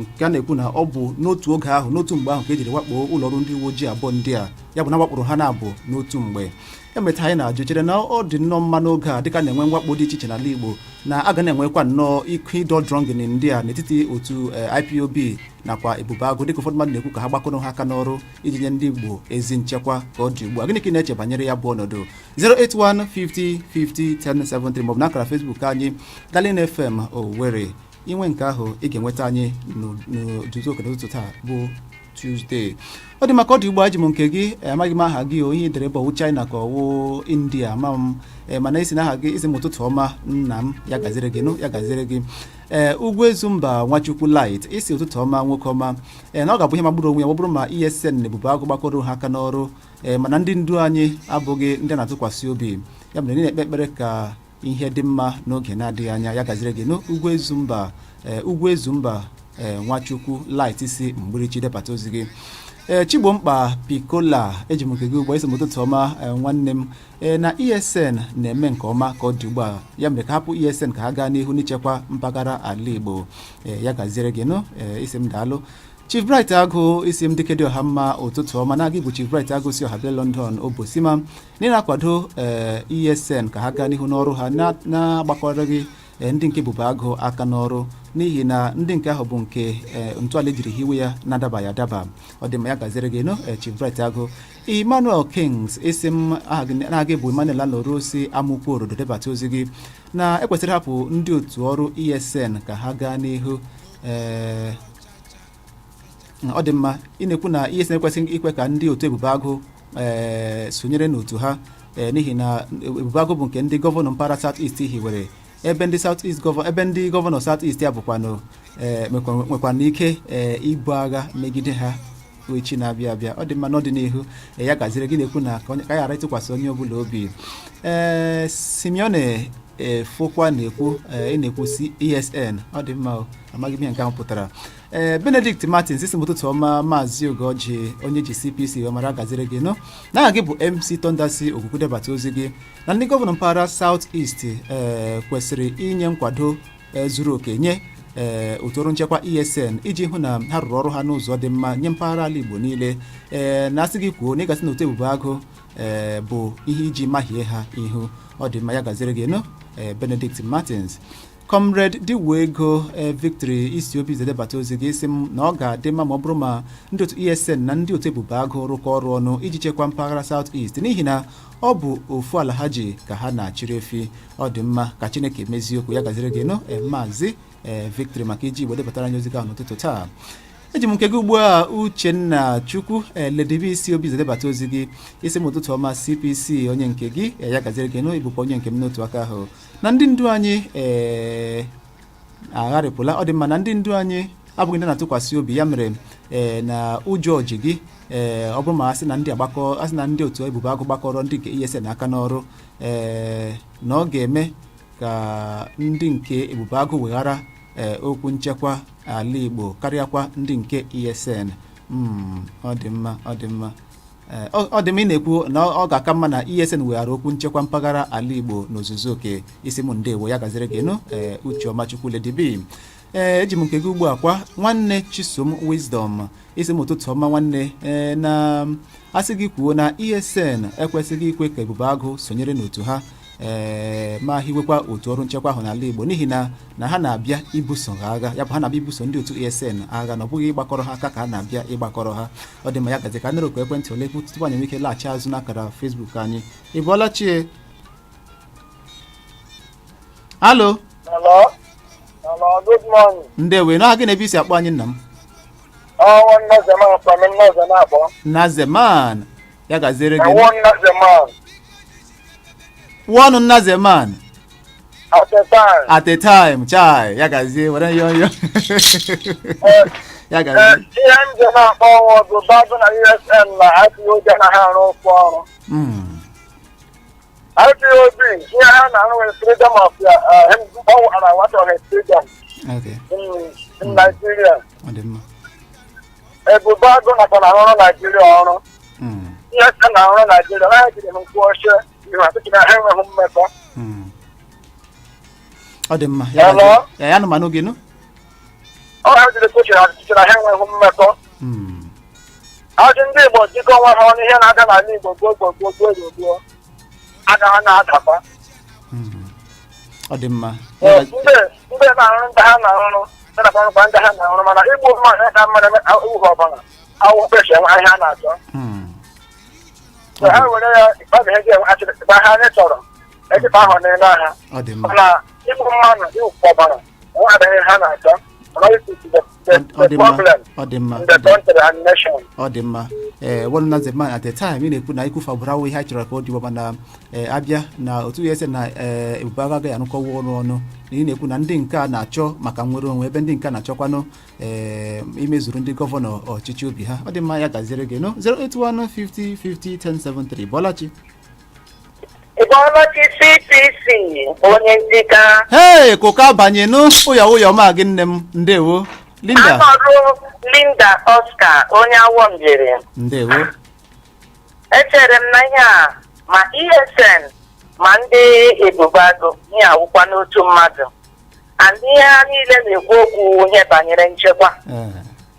nke a na-ekwu na ọ bụ n'otu oge ahụ, n'otu mgbe ahụ ka ejiri wakpo ụlọọrụ ndị uwe ojii abụọ ndị a, ya bụ na wakporo ha na-abụ n'otu mgbe. Emeta anyị na-ajụ, chere na ọ dị nnọọ mma n'oge a, dịka na-enwe mwakpo dị iche iche n'ala Igbo, na a ga na-enwekwa nnọọ ike ịdọ drọngin ndị a n'etiti otu IPOB nakwa Ebube Agụ, dịka ụfọdụ mmadụ na-ekwu ka ha gbakọrọ ha aka n'ọrụ iji nye ndị Igbo ezi nchekwa ka ọ dị ugbu a. Gịnị ka ị na-eche banyere ya bụ ọnọdụ? 081 50 50 1073 maọbụ n'akara Facebook anyị, Darling FM Owerri. Inwe nke ahụ, ị ga-enweta anyị n'ozuzu oke n'ụtụtụ taa bụ Tuesday. Ọ dị maka ọ dị ugbu a, eji m nke gị, amaghị m aha gị o, ihe edere bụ ọwụ China ka ọwụ India ma m, mana isi na aha gị isi m ụtụtụ ọma nna m, ya gaziri gị nụ, ya gaziri gị. Ugwu Ezumba Nwachukwu Light isi ụtụtụ ọma nwoke ọma, na ọ ga-abụ ihe magburu onwe ya ma ọ bụrụ ma ESN na Ebube Agụ gbakọrọ ha aka n'ọrụ, mana ndị ndu anyị abụghị ndị a na-atụkwasị obi, ya mere ndị na-ekpe ekpere ka ihe dị mma n'oge na-adịghị anya. Ya gaziri gị nụ, Ugwu Ezumba, Ugwu Ezumba, Nwachukwu Light si Mgbirichi debata ozi gị. Chigbomkpa Pikola, eji m nke gị ugbu a, isi m ụtụtụ ọma, nwanne m, na ESN na-eme nke ọma ka ọ dị ugbu a, ya mere ka hapụ ESN ka ha gaa n'ihu n'ichekwa mpaghara ala Igbo. Ya gaziere gị nụ. Isi m daalụ. Chief Bright Agụ isi m dike dị ọha mma, ụtụtụ ọma na gị bụ Chief Bright Agụ si Ọhabịa London Obosima, na ị na-akwado ESN ka ha gaa n'ihu n'ọrụ ha na-agbakọrọghị ndị nke Ebube Agụ aka n'ọrụ, n'ihi na ndị nke ahụ bụ nke ntọala ejiri hiwe ya na-adabaghị adaba. Ọ dị mma, ya gaziere gị nụ, Chief Bright Agụ. Emmanuel Kings isi m aha gị na gị bụ Emmanuel Aloro si Amụkwu Orodo debata ozi gị, na ekwesịrị hapụ ndị otu ọrụ ESN ka ha gaa n'ihu. Ọ dị mma, ị na-ekwu na ESN ekwesịghị ikwe ka ndị otu Ebube Agụ sonyere n'otu ha, n'ihi na Ebube Agụ bụ nke ndị gọvanọ mpaghara South East hiwere, ebe ndị South East gọvanọ, ebe ndị gọvanọ South East ya bụkwanụ nwekwanụ ike ibu agha megide ha echi na-abịa abịa. Ọ dị mma n'ọdịnihu. Ya gaziri gị. Na-ekwu na ka ka ghara ịtụkwasị onye ọbụla obi. Simeone efokwa na-ekwu, ị na-ekwu si ESN ọ dị mma o, amaghị m ihe nke ahụ pụtara. Benedict Martins isi m ụtụtụ ọma maazị Ugoji, onye ji CPC wee mara, gaziri gị nụ. Na aha gị bụ MC Tondasi Okwukwu debata ozi gị, na ndị gọvanọ mpaghara South East kwesịrị inye nkwado zuru oke nye otu ọrụ nchekwa ESN iji hụ na ha rụrụ ọrụ ha n'ụzọ dị mma nye mpaghara ala Igbo niile. Na-asị gị kwuo na ịgasị na otu Ebube Agụ bụ ihe iji mahie ha ihu. Ọ dị mma, ya gaziri gị nụ, Benedict Martins. Comrade Diwego Victory isi obi zedebata ozi gị, isi m na ọ ga-adị mma ma ọ bụrụ ma ndị otu ESN na ndị otu Ebube Agụ rụkọ ọrụ ọnụ iji chekwa mpaghara South East, n'ihi na ọ bụ ofu ala ha ji ka ha na-achịrị efi. Ọ dị mma, ka Chineke mezie okwu. Ya gaziri gị nụ, maazị Victory, maka iji Igbo debatara anyị ozi gị ahụ n'ụtụtụ taa. Eji m nke gị ugbu a, Uchenna Chukwu ledebe isi obi zedebata ozi gị, isi m ụtụtụ ọma CPC onye nke gị. Ya gaziri gị nụ, ịbụkwa onye nke m n'otu aka ahụ. Na ndị ndu anyị Agharịpụla. Ọ dị mma na ndị ndu anyị abụghị ndị na-atụkwasị obi, ya mere ee na ụjọ ji gị. Ee, ọ bụrụ ma asị na ndị agbakọ, asị na ndị otu Ebube Agụ gbakọrọ ndị nke ESN aka n'ọrụ, ee na ọ ga-eme ka ndị nke Ebube Agụ weghara ee okwu nchekwa ala Igbo karịakwa ndị nke ESN. Ọ dị mma, ọ dị mma. Ee, ọ dị mma. Ị na-ekwu na ọ ga-aka mma na ESN weghara okwu nchekwa mpaghara ala Igbo n'ozuzu oke. Isi m ndewo, ya gaziri gị nụ. Ee, Ucheọma Chukwuledibi, ee eji m nke gị ugbu a kwa. Nwanne Chisom Wisdom, isi m ụtụtụ ọma nwanne. Ee, na asị gị kwuo na ESN ekwesịghị ikwe ka Ebube Agụ sonyere n'otu ha, ee ma hiwekwa otu ọrụ nchekwa ahụ n'ala Igbo, n'ihi na ha na-abịa ibuso ha agha. Ya bụ, ha na-abịa ibuso ndị otu ESN agha, na ọ bụghị ịgbakọrọ ha aka ka ha na-abịa ịgbakọrọ ha. Ọ dị mma, ya gazi. Ka nụrụ oku ekwentị ole tupu anyị enwe ike laghachi azụ n'akara Facebook anyị. Ị bọọla chie? Hello? Hello? Hello, good morning. Ndewe na gị na ebe isi akpọ anyị, nna m? Oh, Nnazeman from Nnazeman. Nazeman, ya gaziere gị. One Nnazeman. One Nnazeman. At a time. At a time, chai, ya gazie, were yọ yọ. Ya gazie. Ihe m ji na-akpọ ọnwa bụ Bagụ na ESN na IPOB anaghị arụ ụkwụ ọrụ. IPOB, ihe ha na-arụ nwere freedom of and I want of freedom in Nigeria. Ọ dị mma. Ebube Agụ nakwa na-arụrụ Nigeria ọrụ. ESN na-arụrụ Nigeria, na ha jiri m nkwụ ochie, ihu atụtụ na ha enweghị mmekọ. Ọ dị mma. Ya Hello? gazie. Ya anụmanụ gị nụ. Ọ ha jiri kwuchiri atụtụ na ha enweghị mmekọ. Ajụ ndị Igbo jikọ onwe ha ọnụ, ihe na-aga n'ala Igbo gboo gboo gboo gboo gboo gboo aga ha na-adakwa. Ọ dị mma. Ndị na-arụ ndị ha na-arụ, ndị na-akparụkwa ndị ha na-arụ, mana igbu mmadụ ka mmadụ ugwu ọbụla awụ kpechi enwe ihe a na-achọ. So ha were ya ọ ga-eji enwe achịrịkpa ha anyị chọrọ ejikpa ahụ n'ime ha. Ọ dị mma. Mana igbu mmadụ, igbu ọbara enwe adịghị ha na-achọ, mana it is Ọ the dị mma. problem Ọ dị mma. in the country and nation. Ọ dị mma. Ee, one Nnazeman at a time. Ị na-ekwu na ikwufe agbụrụ awụ ihe a chọrọ ka ọ dịwa, mana ee abịa na otu ya ese na ee Ebube Agụ agaghị arụkọwa ọrụ ọnụ, na ị na-ekwu na ndị nke a na-achọ maka nnwere onwe, ebe ndị nke a na-achọkwanụ ee imezuru ndị gọvanọ ọchịchị obi ha. Ọ dị mma, ya gaziere gị nụ. 081 50 50 1073. Bọlachi. Ịbọọlachi CPC, onye nzika. Hei, kụka banye nụ ụyọ ụyọ ma gị, nne m, ndewo Linda. Anọruo Linda Oscar, onye awọ njere. Ndewo. Echere m na ihe a, ma ESN ma ndị Ebube Agụ, ihe awụkwa n'otu mmadụ, and ihe ha niile na-ekwu okwu ihe banyere nchekwa.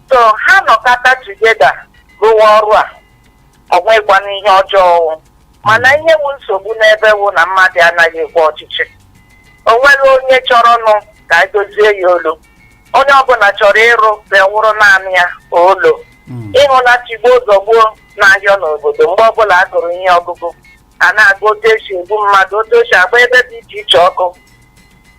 So ha nọkọta together rụwa ọrụ a, ọ nwekwana ihe ọjọọ wụ. Mana ihe wụ nsogbu n'ebe wụ na mmadụ anaghị ekwe ọchịchị. O nwere onye chọrọnụ ka edozie ya olu. Onye ọbụla chọrọ ịrụ ka wụrụ naanị ya olo. Ịhụla tigbuo zọgbuo na-ahịọ n'obodo, mgbe ọbụla a gụrụ ihe ọgụgụ, a na-agụ otu esi egbu mmadụ, otu esi agba ebe dị iche iche ọkụ.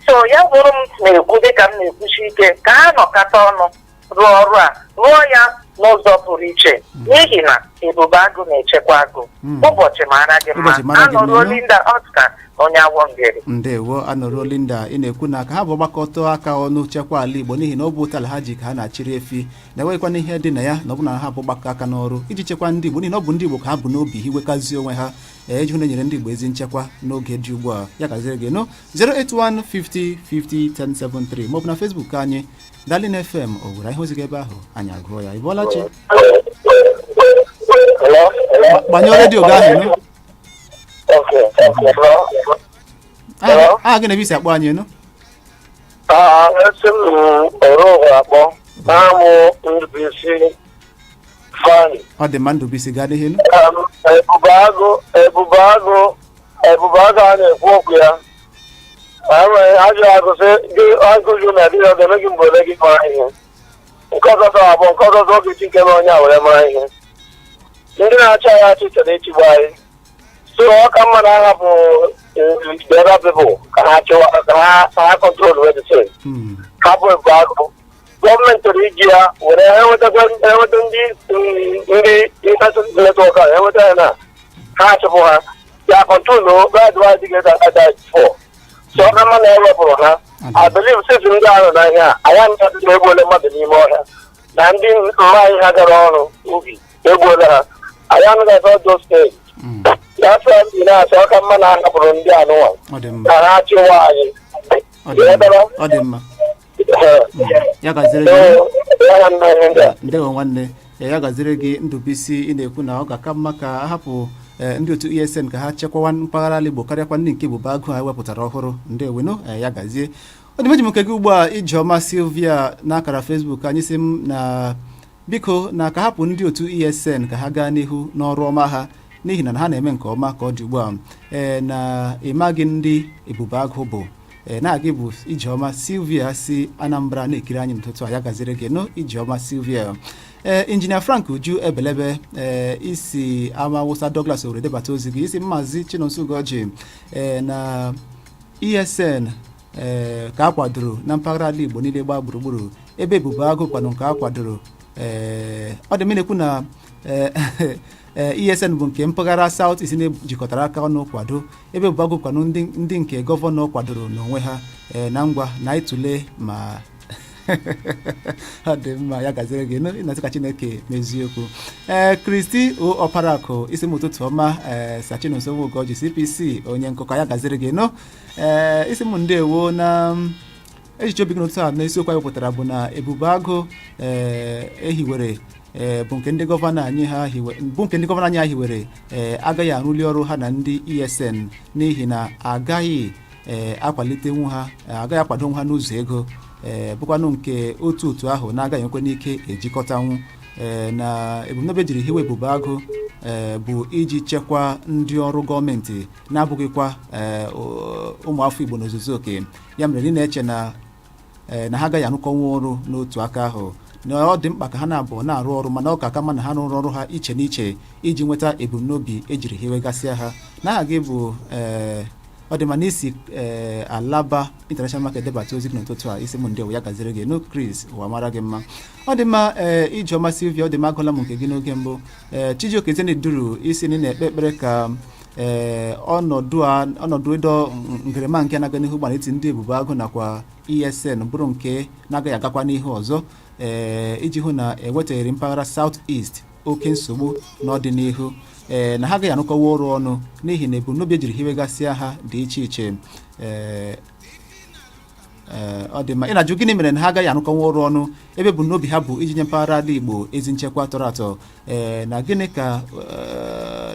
So ya bụrụ m na-ekwu, dịka m na-ekwusi ike, ka ha nọkọta ọnụ rụọ ọrụ a, rụọ ya n'ụzọ pụrụ iche, n'ihi na Ebube Agụ na-echekwa agụ. Ụbọchị mara gị mma. Ụbọchị mara gị mma, Anọruo nụ. Linda Oscar, onye awọ ngere. Ndewo, anọruo Linda. Ị na-ekwu na ka ha bụ gbakọta aka ọnụ chekwa ala Igbo, n'ihi na ọ bụ ụtala ha ji ka ha na-achịrị efi, na enweghịkwana ihe dị na ya na ọ bụ na ha bụ gbakọ aka n'ọrụ iji chekwa ndị Igbo, n'ihi na ọ bụ ndị Igbo ka ha bụ n'obi hiwekazie onwe ha, ee iji hụ na enyere ndị Igbo ezi nchekwa n'oge dị ugbu a. Ya gaziri gị nụ. 081 50 50 1073 maọbụ na Facebook anyị, Darling FM Owere. Ihe ozi gị ebe ahụ, anyị agụọ ya. Ị bọọla chi? Gbanyụọ redio gị ahụ nụ. Aha gị na ebe isi akpọ anyị nụ? Esi m Orogwe akpọ. Aha m Ndụbụisi Fani. Ọ dị mma, Ndụbụisi, gaa n'ihe nụ. Ebube Agụ, Ebube Agụ, Ebube Agụ a na-ekwu okwu ya. Enwere ajụ agụ sị gị agụ jụ na di ya ọ ga-eme gị mgbe ole gị mara ihe. Nke ọzọ abụọ, nke ọzọ oge chi nke mere onye a were mara ihe. Ndị na-achị anyị achị chọrọ ịchịgbu anyị. So ọ ka mma na ahapụ the other people ka ha chịwa, ka ha control wee the thing. Hapụ Ebube Agụ. Gọọmenti chọrọ iji ya were enwetakwa enweta ndị internet network a enweta ya na ha achụpụ ha ya control adịghị ada before. So ọ ka mma na ewepụrụ ha. I believe since ndị ahụ n'ahịa anyị anaghị na-egbuole mmadụ n'ime ọhịa na ndị mma anyị ha gara ọrụ ubi egbuola ha. Anyị anaghị ebe those things. That's why m na-asị ọka mma na ahapụrụ ndị anụnwa ka ha chịwa anyị. Ọ dị mma. Ya gaziri gị. Ndewo nwanne. Ya gaziri gị Ndụbụisi. Ị na-ekwu na ọ ga-aka mma ka a hapụ ndị otu ESN ka ha chekwawa mpaghara ala Igbo karịakwa ndị nke Ebube Agụ ha wepụtara ọhụrụ. Ndeweno, ya gazie. Ọ dị meji m nke gị ugbu a, Ijeọma Silvia n'akara Facebook anyị sị m na biko na ka hapụ ndị otu ESN ka ha gaa n'ihu n'ọrụ ọma ha, n'ihi na ha na-eme nke ọma ka ọ dị ugbu a. Ee, na ịmaghị ndị Ebube Agụ bụ na-agị bụ Ijeọma Silvia si Anambra na-ekiri anyị n'ụtụtụ a. Ya gaziri gị nụ, Ijeọma Silvia. Ee, injinia Frank Uju Ebelebe, ee, isi ama Awụsa Douglas Owere debata ozi gị, isi Maazị Chinonso Ugoji, ee, na ESN ee ka a kwadoro na mpaghara ala Igbo niile gbaa gburugburu, ebe Ebube Agụ kwanụ nke a kwadoro. Ee, ọ dị m na-ekwu na ESN bụ nke mpaghara South East jikọtara aka ọnụ kwado, ebe Ebube Agụ kwanụ ndị nke gọvanọ kwadoro n'onwe ha. Ee, na ngwa na ịtụle ma ọ dị mma. Ya gaziri gị na ka Chineke meziokwu. Ee, Kristi O Ọparakụ, isi m ụtụtụ ọma. Ee, Sachinonso Ugoji CPC onye nkụkọ, ya gaziri gị nụ. Ee, isi m ndewo na echiche obi gị n'ụtụtụ a n'isiokwu anyị pụtara bụ na Ebube Agụ ee ehiwere ee bụ nke ndị gọvanọ anyị ha hiwe bụ nke ndị gọvanọ anyị ha hiwere ee agaghị arụli ọrụ ha na ndị ESN, n'ihi na agaghị ee akwalitenwu ha, agaghị akwadonwu ha n'ụzọ ego, ee bụkwanụ nke otu otu ahụ na-agaghị ekwe n'ike ejikọtanwu. Ee, na ebumnobi ejiri hiwe Ebube Agụ ee bụ iji chekwaa ndị ọrụ gọọmenti, na-abụghịkwa ee ụmụafọ Igbo n'ozuzu oke. Ya mere ndị na-eche na na ha agaghị arụkọnwu ọrụ n'otu aka ahụ, na ọ dị mkpa ka ha na-abụ na-arụ ọrụ, mana ọ ka aka mma na ha rụrụ ọrụ ha iche n'iche iji nweta ebumnobi ejiri hiwegasịa ha. N'aha gị bụ ee ọ dị ma n'isi ee Alaba International Market debata ozi gị n'ụtụtụ a, isi m ndewo, ya gaziri gị nụ. Chris, ụwa mara gị mma. Ọ dị mma. Ee, Ijeọma Silvia, ọ dị mma, agụla m nke gị n'oge mbụ. Ee, Chijioke Zeniduru, isi na ị na-ekpe ekpere ka ee ọnọdụ a ọnọdụ ịdọ ngerema nke na-aga n'ihu gbara eti ndị Ebube Agụ nakwa ESN bụrụ nke na-agaghị agakwa n'ihu ọzọ, ee iji hụ na ewetaghịrị mpaghara South East oke nsogbu n'ọdịnihu. Ee, na ha agaghị arụkọwa ọrụ ọnụ n'ihi na ebumnobi ejiri hiwegasịa ha dị iche iche. Ee ee, ọ dị mma. Ị na-ajụ gịnị mere na ha agaghị arụkọnwa ọrụ ọnụ ebe ebumnobi ha bụ iji nye mpaghara ala Igbo ezi nchekwa tọrọ atọ. Ee, na gịnị ka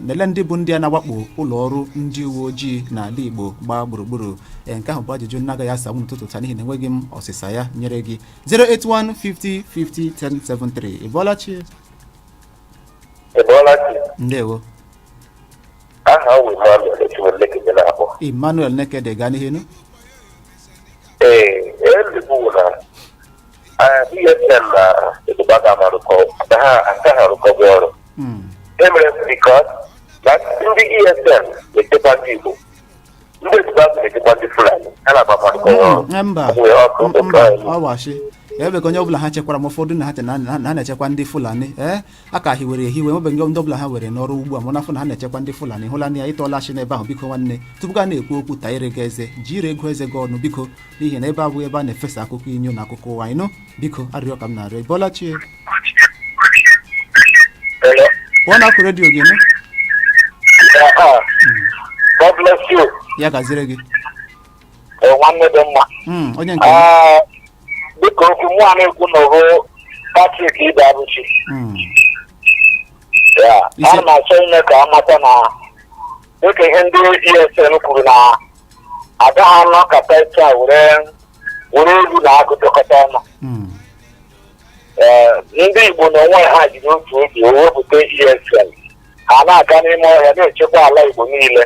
nele ndị bụ ndị a na-awakpo ụlọ ọrụ ndị uwe ojii n'ala Igbo gbaa gburugburu. Ee, nke ahụ bụ ajụjụ na-agaghị asa m n'ụtụtụ taa, n'ihi na enweghị m ọsịsa ya nyere gị. 081 50 50 1073. Ị bọọla chi? Ị bọọla chi? Ndewo. Aha m wụ Emmanuel Echumolekede na-akpọ. Emmanuel Nekede, gaa n'ihu. Ee, eluigwe na ESN na Ebube Agụ amarụkọ na ha aka ha arụkọgbu ọrụ. E mere because na ndị ESN na-echekwa ndị Igbo, ndị Ebube Agụ na-echekwa ndị Fulani, ha na-agba amarụkọ ọrụ. Mba. Ọ bụ ya ọkụ. Mba, ọ washi ebe ka onye ọbụla ha chekwara, ma ụfọdụ na ha che na na ha na-echekwa ndị Fulani. Ee, a ka hiwere ehiwe, nwebeghị ndị ọbụla ha were n'ọrụ ugbu a, mana afọ na ha na-echekwa ndị Fulani hụla na ya. Ịtọọla achị n'ebe ahụ. Biko nwanne, tupu gaa na-ekwu okwu, taa ire gị eze, jiri ego eze gị ọnụ, biko, n'ihi na ebe abụghị ebe a na-efesa akụkọ inyo na akụkọ ụwa. Ịnụ? Biko, arịrịọ ka m na-arịọ. Ịbọọla chi? Pụọ na akụ redio gị nụ. God bless you. Ya gaziere gị. Nwanne dị mma. Onye nke m. Dịka okwu mụ a na-ekwu n'ogo Patrick Ibe Abụchi. Ya, ana m achọ ime ka amata na dịka ihe ndị ESN kwuru na agaghị anọkọta etu a were elu na agụ dọkọta ọnụ. Ee, ndị Igbo n'onwe ha jiri otu obi wepụta ESN, ha na-aga n'ime ọhịa na-echekwa ala Igbo niile.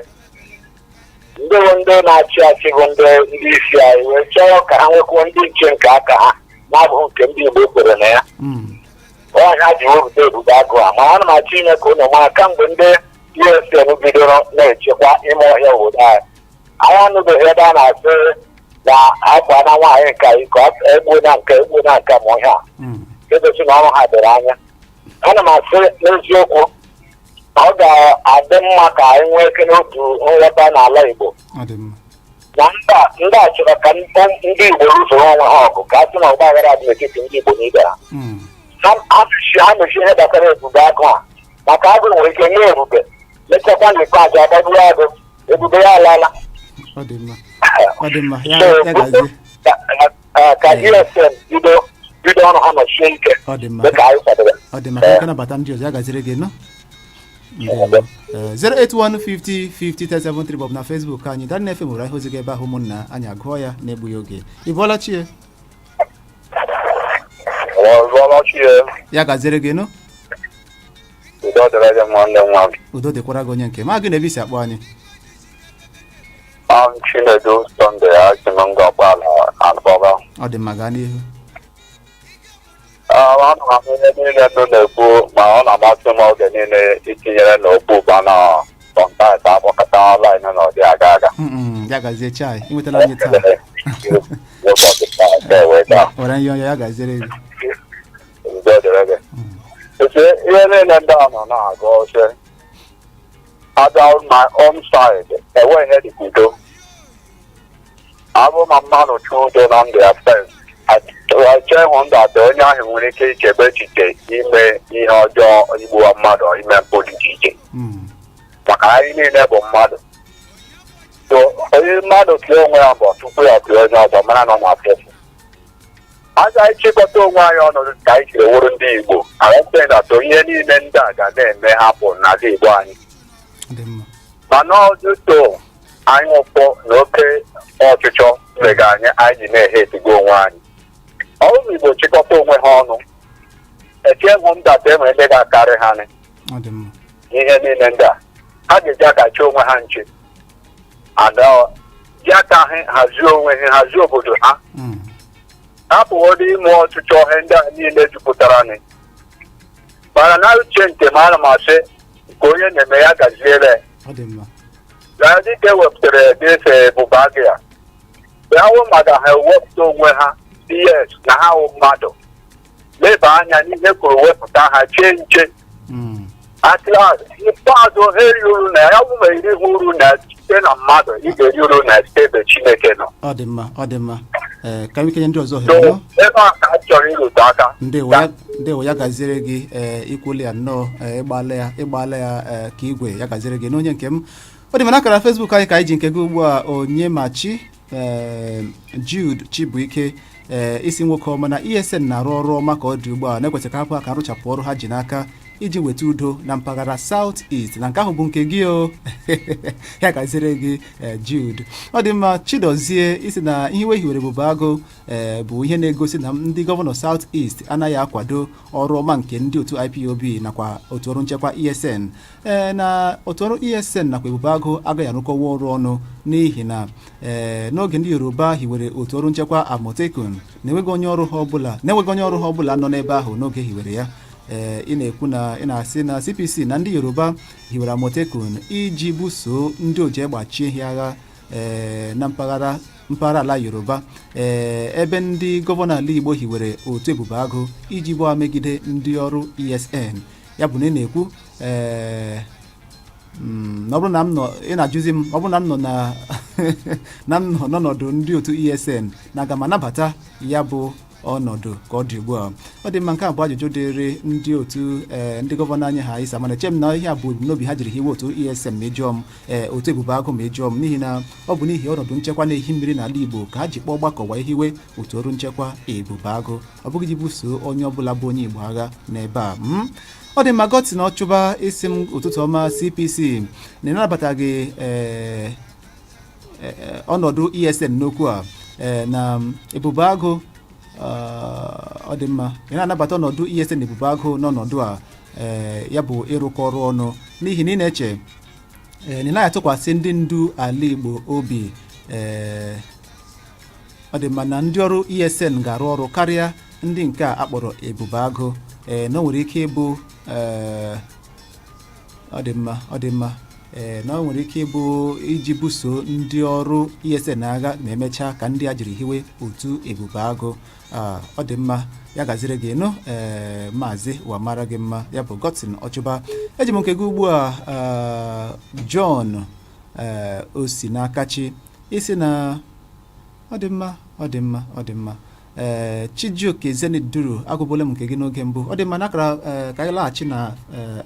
Ndị bụ ndị na-achị achị bụ ndị isi anyị wee chọọ ka ha nwekwuo ndị nche nke aka ha na-abụghị nke ndị Igbo kwere na ya. Ọhịa ji wepụta Ebube Agụ a, ma ana m achọ ime ka ụnụ mara, kamgbe ndị ESN bidoro na-echekwa ime ọhịa obodo anyị, anyị anụbeghị ebe a na-asị na akwa na nwaanyị nke iko egbuo na nke egbuo na nke ma ọhịa egosi na ọrụ ha doro anya. Ana m asị n'eziokwu na ọ ga-adị mma ka anyị nwee ike n'otu nghọta n'ala Igbo. Ọ dị mma. Na mba ndị a chọrọ ka ndị Igbo rụsoro onwe ha ọgụ, ka a sị na ọgba aghara dị n'etiti ndị Igbo na ibe ha. Ha mechie ihe gbasara Ebube Agụ a, maka agụ nwere ike nye ebube, mechakwa n'ikpeazụ agbagbuo agụ, ebube ya alala. Ọ dị mma, ọ dị mma. Ya gazie. Ka ESN bido ọrụ ha nọchie ike. Ọ dị mma. Dịka anyị kwadoro. Ọ dị mma, ka anyị nabata ndị ọzọ. Ya gaziri gị nọ. Ndewo. 08150 50 373 maọbụ na Facebook anyị Darling FM nwere ihe ozi gị ebe ahụ. Ụmụnna anyị, agụọ ya na-egbughị oge. Ị bụọla chie? Ya gaziri gị nụ. Udo dịrị gị, nwanne m nwa. Udo dịkwara gị, onye nke ma gị na ebe isi akpọ anyị. Am Chinedu Sunday, asị m nga ọgbala alụbọba. Ọ dị mma, gaa n'ihu. Ana m ahụ ihe niile ndụ na-ekwu, ma ọ na-amasị m oge niile itinyere n'okwu ụba na kọntaktị akpọkọta line na ọdị aga aga. Ya gazie, chai, ị nwetala anyị taa. Ụbọchị taa nke wee gaa. Were nyọ ya gaziere gị. Udo dịrị gị. Ese ihe niile ndị a nọ na-agụ ose abịa my own side, enweghị ihe dịka udo. Abụ ma mmadụ chụọ udo na ndụ ya first, eche hụ ndụ atọ, onye ahụ nwere ike ichebe echiche ime ihe ọjọọ, igbuwa mmadụ, ime mpụ dị iche iche, maka anyị niile bụ mmadụ. So onye mmadụ tụọ onwe ya mbọ tupu ya tụọ onye ọzọ, mara na ọ na-afụ ụfụ. Agaghị chịkọta onwe anyị ọnọdụ ka anyị jiri wụrụ ndị Igbo arịsịnatụ ihe niile ndị a ga na-eme hapụ n'ala Igbo anyị, mana ọtụtụ anyị ụfọ na oke ọchịchọ mega anyị anyị ji na-ehe etigo onwe anyị. Ọrụ Igbo chịkọta onwe ha ọnụ, eche hụ ndata enwere ndị ga-akarị ha nị. Ọ dị mma. Ihe niile ndị a ha ga-eji aka chee onwe ha nche, ada ji aka ha hazie onwe ha, hazie obodo ha, hapụgodị ime ọchịchọ. Ihe ndị a niile jupụtara nị, mana na uche nke m, ana m asị nke onye na-eme ya gaziere. Ọ dị mma. Ya dịka ewepụtara dịfe Ebube Agụ ya, ya wụ maka ha ewepụta onwe ha, yes, na ha wụ mmadụ, leba anya n'ihe kwuru, wepụta ha, chee nche. At last, ikpeazụ ha eri uru na ya bụ ma eri ha uru na site na mmadụ, ị ga-eri uru na site ebe Chineke nọ. Ọ dị mma, ọ dị mma. Ee, ka anyị kenye ndị ọzọ So ohere nọ. Ebe a ka a chọrọ irute aka. Ndewo ya, ndewo, ya gaziere gị. Ee, ikwuli ya nnọọ. Ee, ịgbala ya, ịgbala ya. Ee, ka igwe ya gaziere gị n'onye nke m. Ọ dị m n'akara Facebook anyị ka anyị ji nke gị ugbu a. Onyemachi, ee, Jude Chibuike, ee, isi nwoke ọma na ESN na-arụ ọrụ ọma ka ọ dị ugbu a, na-ekwesịrị ka hapụ ha ka arụchapụ ọrụ ha ji n'aka iji weta udo na mpaghara South East. Na nke ahụ bụ nke gị o. Ya gaziere gị, Jude. Ọ dị mma. Chidozie isi na ihe iwe hiwere Ebube Agụ, ee, bụ ihe na-egosi na ndị gọvanọ South East anaghị akwado ọrụ ọma nke ndị otu IPOB nakwa otu ọrụ nchekwa ESN. Ee, na otu ọrụ ESN nakwa Ebube Agụ agaghị arụkọwa ọrụ ọnụ, n'ihi na, ee, n'oge ndị Yoruba hiwere otu ọrụ nchekwa Amotekun, na-enweghị onye ọrụ ha ọbụla nọ n'ebe ahụ n'oge hiwere ya. Ee, ị na-ekwu na ị na-asị na CPC na ndị Yoruba hiwere Amotekun iji busoo ndị oji egbachi ehi agha, ee, na mpaghara mpaghara ala Yoruba, ee, ebe ndị gọvanọ ala Igbo hiwere otu Ebube Agụ iji gbaa megide ndị ọrụ ESN. Ya bụ na ị na-ekwu, ee, na ọ bụrụ na m nọ, ị na-ajụzi m, ọ bụrụ na m nọ na m nọ n'ọnọdụ ndị otu ESN, na aga m anabata ya bụ ọnọdụ ka ọ dị ugbu a? Ọ dị mma. Nke a bụ ajụjụ dịrị ndị otu, ee, ndị gọvanọ anyị ha isa, mana eche m na ihe a bụ ebumnobi ha jiri hiwe otu ESN ma ịjụọ m, ee, otu Ebube Agụ ma ịjụọ m, n'ihi na ọ bụ n'ihi ọnọdụ nchekwa na-ehi mmiri n'ala Igbo ka ha ji kpọọ ọgbakọ wee hiwe otu ọrụ nchekwa Ebube Agụ, ọ bụghị ji buso onye ọbụla bụ onye Igbo agha n'ebe a. Ọ dị mma. Gọtị na ọchụba isi m, ụtụtụ ọma. CPC na ịnabataghị, ee, ọnọdụ ESN n'okwu a, ee, na Ebube Agụ. Ọ dị mma, ị na-anabata ọnọdụ ESN, Ebube Agụ n'ọnọdụ a, ee, ya bụ ịrụkọ ọrụ ọnụ, n'ihi na ị na-eche, ee, na ị naghị atụkwasị ndị ndu ala Igbo obi. Ee, ọ dị mma, na ndị ọrụ ESN ga-arụ ọrụ karịa ndị nke a akpọrọ Ebube Agụ. Ee, na o nwere ike ịbụ, ee, ọ dị mma, ọ dị mma. Ee, na o nwere ike ịbụ iji buso ndị ọrụ ESN agha ma emechaa ka ndị a jiri hiwe otu Ebube Agụ. Ọ dị mma, ya gaziri gị nụ. Ee, maazị, ụwa mara gị mma. Ya bụ Godson Ọchụba. Eji m nke gị ugbu a. John, ee, o si n'akachi Isi na ọ dị mma, ọ dị mma, ọ dị mma. Ee, Chijioke Zenith Duru, agụbụla m nke gị n'oge mbụ. Ọ dị mma n'akara. Ee, ka anyị laghachi na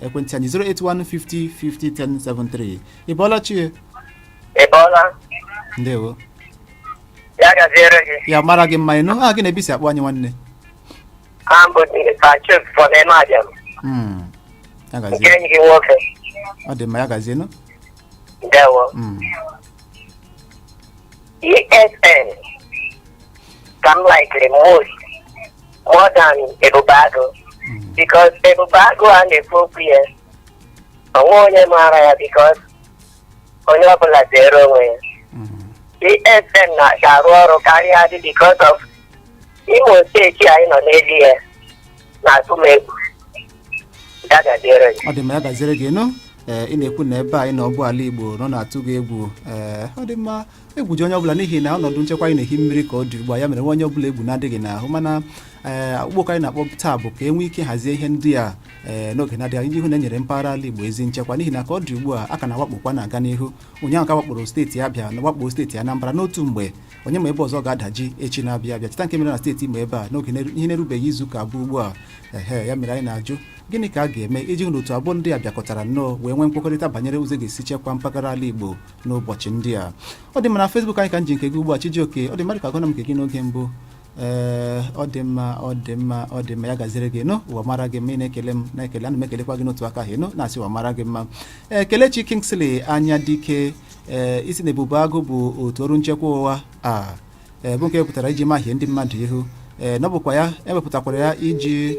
ekwentị anyị 08150 50 1073. Ị bọọla chi? Ị bọọla. Ndewo. Ya gaziere gị. Ya mara gị mma. Ịnụ aha gị na-ebisi akpọ anyị, nwanne? Aha m bụ Patrick from Emadịam. Ya Nke gazie. enyi gị nwoke. Ọ dị mma, ya gazie nụ. Ndewo. ESN ka m likely most more than Ebubeagụ, because Ebubeagụ a na-ekwu okwu ya, onwe onye maara ya, because onye ọbụla zere onwe ya. ESN na-arụ ọrụ karịa dị because of Imo Steeti anyị nọ n'elu ya na-atụ m egwu. Ya gaziere gị. Ọ dị mma, ya gaziere gị nụ. Ee, ị na-ekwu na ebe anyị na ọbụ ala Igbo nọ na-atụ gị egwu. Ee, ọ dị mma. Egwu ji onye ọbụla n'ihi na ọnọdụ nchekwa anyị na-ehi mmiri ka ọ dị ugbu a, ya mere nwe onye ọbụla egwu na-adịghị n'ahụ. Mana ee, ụgbọkọ anyị na-akpọ taa bụ ka e nwee ike hazie ihe ndị a ee n'oge na-adịghị anya iji hụ na e nyere mpaghara ala Igbo ezi nchekwa, n'ihi na ka ọ dị ugbu a, a ka na-awakpokwa na-aga n'ihu. Ụnyaahụ ka wakporo steeti Abịa na wakpo steeti Anambra n'otu mgbe. Onye ma ebe ọzọ ga-adaji echi na-abịa abịa? Cheta nke mere na steeti Imo ebe a n'oge ihe na-erubeghị izu ụka abụọ ugbu a. Ehe, ya mere anyị na-ajụ, gịnị ka a ga-eme iji hụ na otu abụọ ndị a bịakọtara nnọọ wee nwee nkwekọrịta banyere ụzọ ga-esi chekwaa mpaghara ala Igbo n'ụbọchị ndị a? Ọ dị mma, na Facebook anyị ka m ji nke gị ugbu a, Chijioke. Ọ dị mmadụ ka agụna m nke gị n'oge mbụ. Ee, ọ dị mma, ọ dị mma, ọ dị mma. Ya gaziere gị nụ. Ụwa mara gị mma. Ị na-ekele m na-ekele, ana m ekelekwa gị n'otu aka ahụ ịnụ na-asị ụwa mara gị mma. Ee, Kelechi Kingsley anya dike. Ee, isi na Ebube Agụ bụ otu ọrụ nchekwa ụwa a, ee, bụ nke wepụtara iji mahie ndị mmadụ ihu. Ee, na ọ bụkwa ya ewepụtakwara ya iji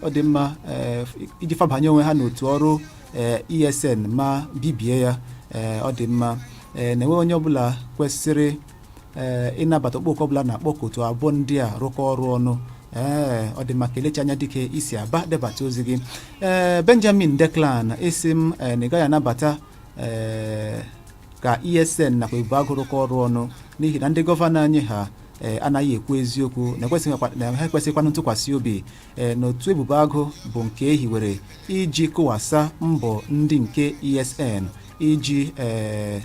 ọ dị mma, ee, iji fabanye onwe ha n'otu ọrụ ee ESN ma bibie ya. Ee, ọ dị mma. Ee, na-enwe onye ọbụla kwesịrị ee ịnabata okpoko ọbụla na-akpọ ka otu abụọ ndị a rụkọ ọrụ ọnụ. Ee, ọ dị mma. Kelechi anya dike isi aba debata ozi gị. Ee, Benjamin Declan, isi m ee, na ị gaghị anabata ee ka ESN nakwa Ebube Agụ rụkọ ọrụ ọnụ n'ihi na ndị gọvanọ anyị ha ee anaghị ekwu eziokwu na ha ekwesịghịkwanụ ntụkwasị obi. Ee, na otu Ebube Agụ bụ nke e hiwere iji kụwasa mbọ ndị nke ESN iji ee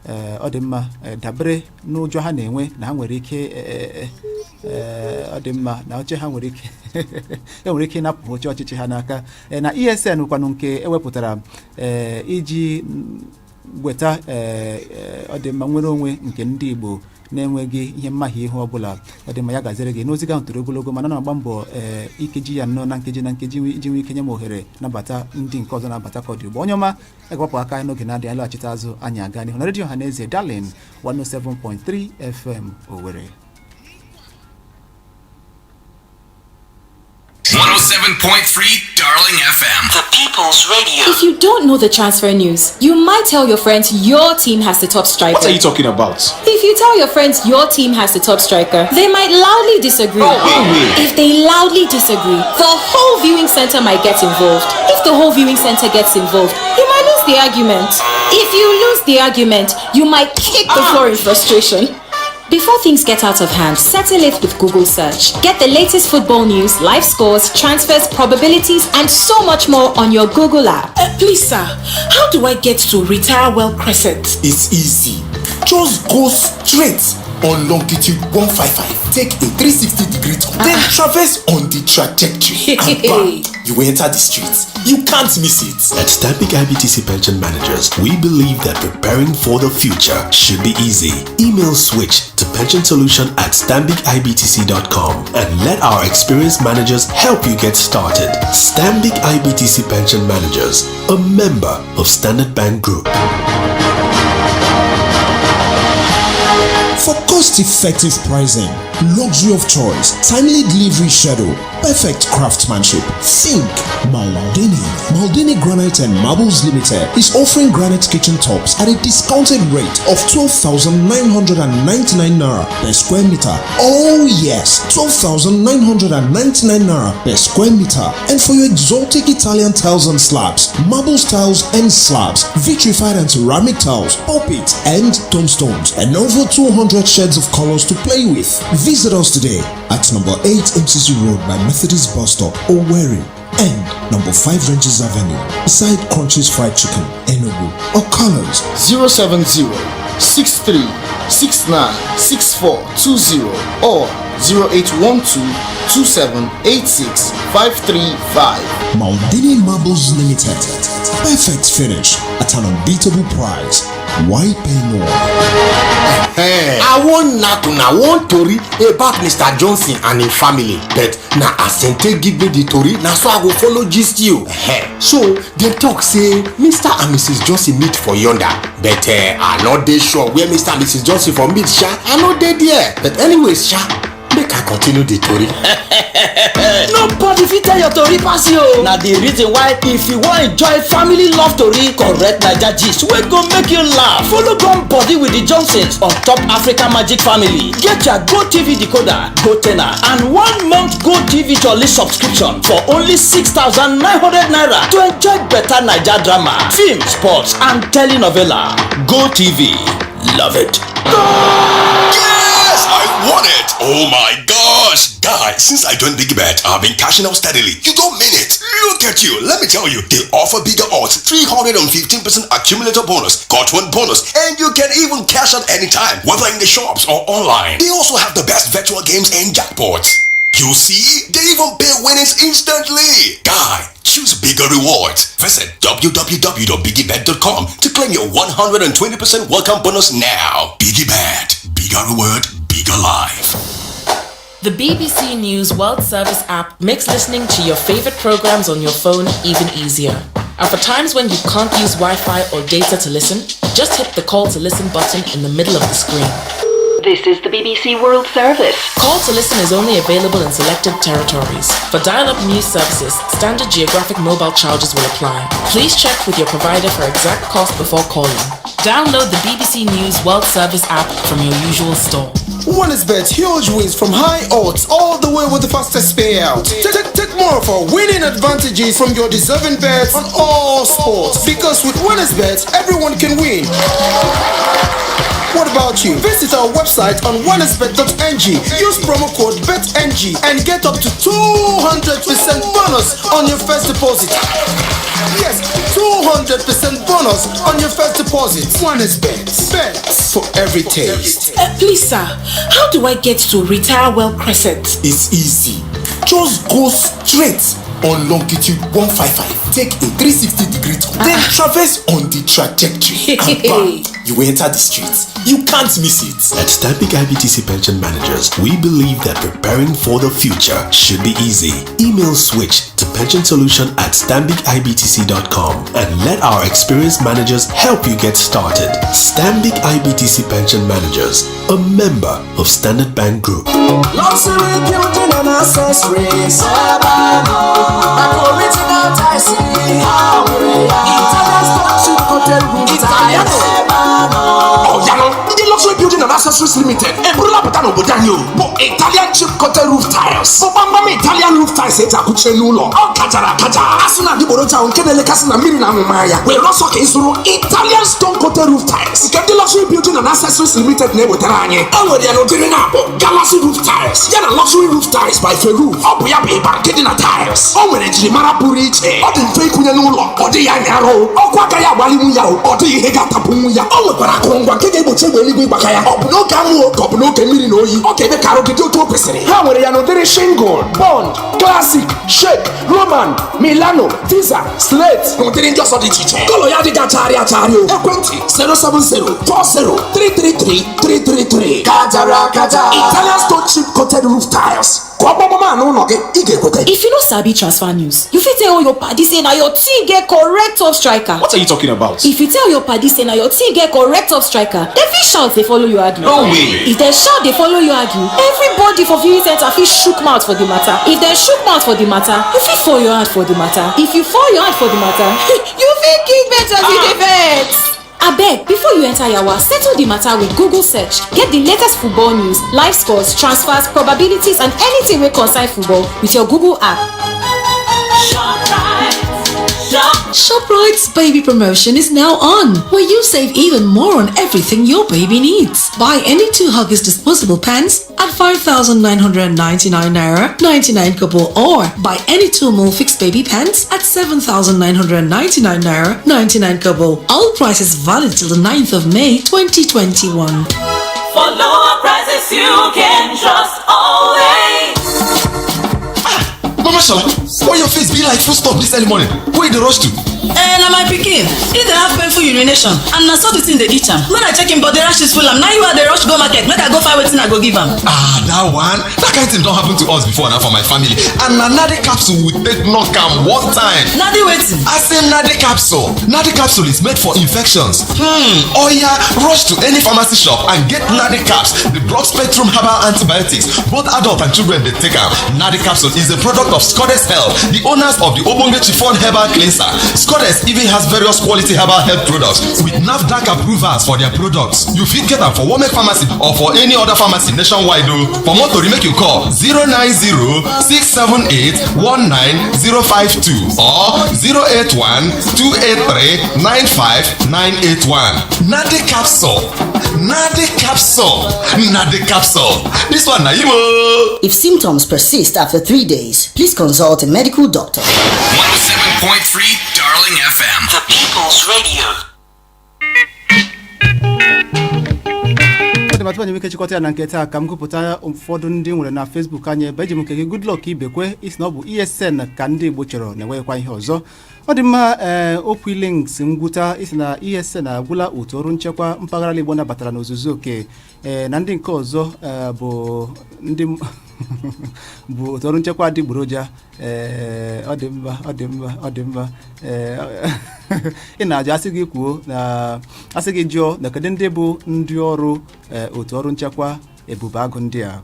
ee ọ dị mma, dabere n'ụjọ ha na-enwe na ha nwere ike ee ee ọ dị mma, na oche ha nwere ike e nwere ike ịnapụ oche ọchịchị ha n'aka. Na ESN kwanụ nke ewepụtara ee iji weta ee ọ dị mma, nwere onwe nke ndị Igbo na-enweghị ihe mmahie ihu ọbụla. Ọ dị mma, ya gaziere gị. N'ozi ahụ toro ogologo, mana na-agba mbọ ee ikeji ya nnọọ na nkeji na nkeji iji nwee ike nye m ohere nabata ndị nke ọzọ na-abata ka ọ dị ugbu. Onye ọma ga-agbapụ aka anyị n'oge na-adịghị alọghachite azụ, anyị aga n'ihu na redio ha na eze Darling 107.3 FM Owerri. 107.3 Darling FM. The People's Radio. If you don't know the transfer news, you might tell your friends your team has the top striker. What are you talking about? If you tell your friends your team has the top striker, they might loudly disagree. Oh, wait. If they loudly disagree, the whole viewing center might get involved. If the whole viewing center gets involved, you might lose the argument. If you lose the argument, you might kick the floor in frustration. Before things get out of hand, settle it with Google search. Get the latest football news, live scores, transfers, probabilities, and so much more on your Google app. Please, sir, how do I get to Retire Well Crescent? It's easy. Just go straight on longitude 155. Take a 360 degree turn, then traverse on the trajectory. And bam, you will enter the streets. You can't miss it. At Stanbic IBTC Pension Managers, we believe that preparing for the future should be easy. Email switch to pensionsolution@stanbicibtc.com and let our experienced managers help you get started. Stanbic IBTC Pension Managers, a member of Standard Bank Group. For cost-effective pricing, luxury of choice, timely delivery schedule, perfect craftsmanship, think Maldini. Maldini Granite and Marbles Limited is offering granite kitchen tops at a discounted rate of 12,999 naira per square meter. Oh yes, 12,999 naira per square meter. And for your exotic Italian tiles and slabs, marble tiles and slabs, vitrified and ceramic tiles, pulpits and tombstones, and over 200 shades of colors to play with. Visit us today at number 8 MCC Road by Methodist Bus Stop, Owerri. And number 5 Rangers Avenue, beside Crunch's Fried Chicken, Enugu. Or call us 070 63 69 6420 or 0812 2786 535. Maldini Marbles Limited. Perfect finish at an unbeatable price. Why pay more? I wan knack una one tori about Mr. Johnson and him family, but na as dem take give me the tori na so I go follow gist you. So dem talk say Mr. and Mrs. Johnson meet for yonder, but I no dey sure where Mr. and Mrs. Johnson for meet sha. I no dey there. But anyways sha, make I continue the tori. Nobody fit tell your tori pass you. Na the reason why if you wan enjoy family love tori, correct Naija gist wey go make you laugh, follow gum body with the Johnsons on top Africa Magic Family. Get your GoTV decoder, GoTenna and 1 month GoTV Jolly subscription for only 6,900 naira to enjoy better Naija drama, film, sports and telenovela. GoTV, love it. Yes, I won it! Oh my gosh! Guys, since I joined Big Bet, I've been cashing out steadily. You don't mean it! Look at you! Let me tell you, they offer bigger odds, 315% accumulator bonus, got one bonus, and you can even cash out anytime, whether in the shops or online. They also have the best virtual games and jackpots. You see, they even pay winnings instantly. Guy, choose bigger rewards. Visit www.biggiebet.com to claim your 120% welcome bonus now. Biggie Bet, bigger reward, bigger life. The BBC News World Service app makes listening to your favorite programs on your phone even easier. And for times when you can't use Wi Fi or data to listen, just hit the call to listen button in the middle of the screen. This is the BBC World Service. Call to listen is only available in selected territories. For dial up news services, standard geographic mobile charges will apply. Please check with your provider for exact cost before calling. Download the BBC News World Service app from your usual store. Bet huge wins from high odds all the way with the fastest payout. Take more of our winning advantages from your deserving bets on all sports. Because with Bet, everyone can win. What about you? Visit our website on onexbet.ng. Use promo code BETNG and get up to 200% bonus on your first deposit. Yes, 200% bonus on your first deposit. OneXBet. Bet for every taste. Please, sir, how do I get to Retire Well Crescent? It's easy. Just go straight on longitude 155. Take a 360 degree turn, then traverse on the trajectory. And bam, you enter the streets. You can't miss it. At Stanbic IBTC Pension Managers, we believe that preparing for the future should be easy. Email switch to pensionsolution@stanbicibtc.com and let our experienced managers help you get started. Stanbic IBTC Pension Managers, a member of Standard Bank Group. Luxury building and accessories. Original tiles. Italian stone chip coated roof tiles. Ọ̀yànà ndị Luxury Building and Accessories Limited eburula pụta n'obodo anyị o bụ Italian chip coated roof tiles, bụ gbamgbam Italian roof tiles eji akụchie n'ụlọ. Ọ kachara akacha, asị na adịgboroja ahụ nke na-elekasị na mmiri na amụma ya were ọsọ ka ịzụrụ Italian stone coated roof tiles nke ndị Luxury Building and Accessories Limited na-ewetara anyị. E nwere ya n'ụdịrị na-abụ Galaxy roof tiles ya na Luxury roof tiles by Ferruf. Ọ bụ ya bụ ịba nke dị na tiles. O nwere njirimara pụrụ iche, ọ dị mfe ịkụnye n'ụlọ, ọ dịghị anya arụ ọkụ agaghị agbalinwu ya, ọ dịghị ihe ga-atapụnwu ya. O nwekwara akụrụngwa nke ga-egbochi egbe eluigwe ịgbaka ya, ọ bụ n'oge anwụ ka ọ bụ n'oge mmiri na oyi. Ọ ga-eme ka arụ gị dị otu o kwesịrị. Ha nwere ya n'ụdịrị shingle, bond, classic, shake, roman, milano, tisa, slate na ụdịrị ndị ọzọ dị iche iche. Colour ya adịghị achagharị achagharị o. Ekwentị 07040333333. Kajara akaja, Italian stone chip coated roof tiles, ka ọ gbamama n'ụlọ gị, ị ga-ekweta. If you no sabi transfer news, you fit tell all your padi say na your team get correct top striker. What are you talking about? If you tell your padi say na your team get correct top striker, dem fit shout dey follow you argue. No way. If dem shout dey follow you argue, everybody for viewing center fit shook mouth for the matter. If dem shook mouth for the matter, you fit fall your hand for the matter. If you fall your hand for the matter, you fit kick bench as you dey vex. Abeg, before you enter yawa, settle the matter with Google search. Get the latest football news, live scores, transfers, probabilities and anything wey concern football with your Google app. Shop right, shop. ShopRite's baby promotion is now on, where you save even more on everything your baby needs. Buy any two Huggies disposable pants at 5,999 naira 99 kobo or buy any two Molfix baby pants at 7,999 naira 99 kobo. All prices valid till the 9th of May 2021. For lower prices you can trust always. Mama Shola, why your face be like full stop this early morning? Where you dey rush to? Eh, na my pikin e dey have painful urination and na so the thing dey itch am. When I check him body, rashes full am. Na you I dey rush go market make I go find wetin I go give am. Ah, that one? That kind thing don happen to us before now for my family. And na Nadi capsule we take knock am one time. Nadi wetin? I say Nadi capsule. Nadi capsule is made for infections. Oya, rush to any pharmacy shop and get Nadi caps, the broad spectrum herbal antibiotics. Both adult and children dey take am. Nadi capsule is a product of Scott's Health, the owners of the Ogbonge Chiffon Herbal Cleanser. Scott's even has various quality herbal health products with NAFDAC approvals for their products. You fit get am for Womek Pharmacy or for any other pharmacy nationwide o. For more tori, make you call 090 678 19052 or 081 283 95981. Nadi capsule. Nadi capsule. Nadi capsule. This one na you o. If symptoms persist after 3 days, please consult a medical doctor. 107.3 Darling FM. The People's Radio. Ọ dị ma tupu anyị nwee ike chịkọta ya na nke taa, ka m gụpụta ụfọdụ ndị nwere na Facebook anyị ebe eji m nke gị, Goodluck Ibekwe, isi na ọ bụ ESN ka ndị Igbo chọrọ, na-enweghịkwa ihe ọzọ. Ọ dị mma. Ee, okwu links ngwụta, isi na ESN agwụla otu ọrụ nchekwa mpaghara ala Igbo nabatara n'ozuzu oke. Ee, na ndị nke ọzọ, ee, bụ ndị bụ otu ọrụ nchekwa adịgboroja. Ee, ọ dị mma, ọ dị mma, ọ dị mma. Ee, ị na-ajụ, asị gị kwuo na asị gị jụọ na kedu ndị bụ ndị ọrụ, ee, otu ọrụ nchekwa Ebube Agụ ndị a.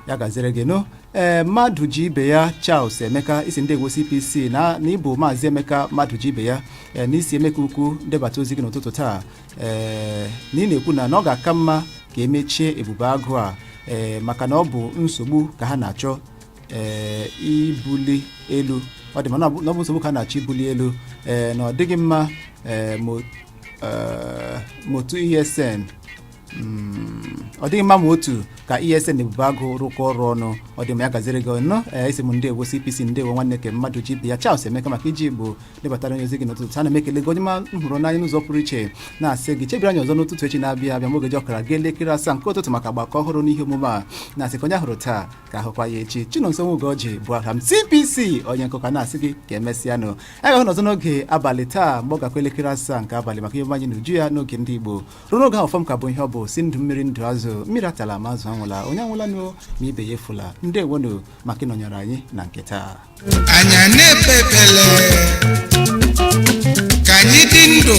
Ya gaziri gị nụ. Ee, mmadụ ji ibe ya, Charles Emeka, isi ndị egwu CPC na ịbụ Maazị Emeka mmadụ ji ibe ya. Ee, n'isi Emeka Ukwu ndebata ozi gị n'ụtụtụ taa. Ee, na ị na-ekwu na ọ ga-aka mma ka emechie Ebube Agụ a, ee, maka na ọ bụ nsogbu ka ha na-achọ, ee, ibuli elu. Ọ dị ma na ọ bụ nsogbu ka ha na-achọ ibuli elu. Ee, na ọ dịghị mma, ee, ma otu ESN, ọ dịghị mma ma otu ka ESN Ebube Agụ rụkọ ọrụ ọnụ. Ọ dị ma, ya gaziri gị ọnụ. Ee, isi m ndewo CPC, ndewo nwanne ke mmadụ ji ibe ya, Charles Emeka, maka iji Igbo debatara onye ozi gị n'ụtụtụ taa. Na m ekele gị, onye ma m hụrụ n'anya, n'ụzọ pụrụ iche, na-asị gị chebiri anyị ọzọ n'ụtụtụ echi na-abịa abịa ma oge ji ọkara ga elekere 7 nke ụtụtụ maka agbakọ ọhụrụ n'ihe omume a. Na-asị ka onye ahụrụ taa ka ahụkwa ya echi. Chinonso Nwoge bụ aha m, CPC onye nkụka, na-asị gị ka emesịanụ. Anyị ga-ahụ n'ọzọ n'oge abalị taa mgbe ọ gakwa elekere 7 nke abalị maka ihe anyị n'uju ya n'oge ndị Igbo. Ruo n'oge ahụ, fọm ka bụ ihe ọ bụ si ndụ mmiri, ndụ azụ, mmiri atala ma azụ anwụla, onye anwụla nụ ma ibe ya efula. Ndewonụ maka ịnọnyere anyị na nke taa. Anyị na-ekpe ekpele ka anyị dị ndụ.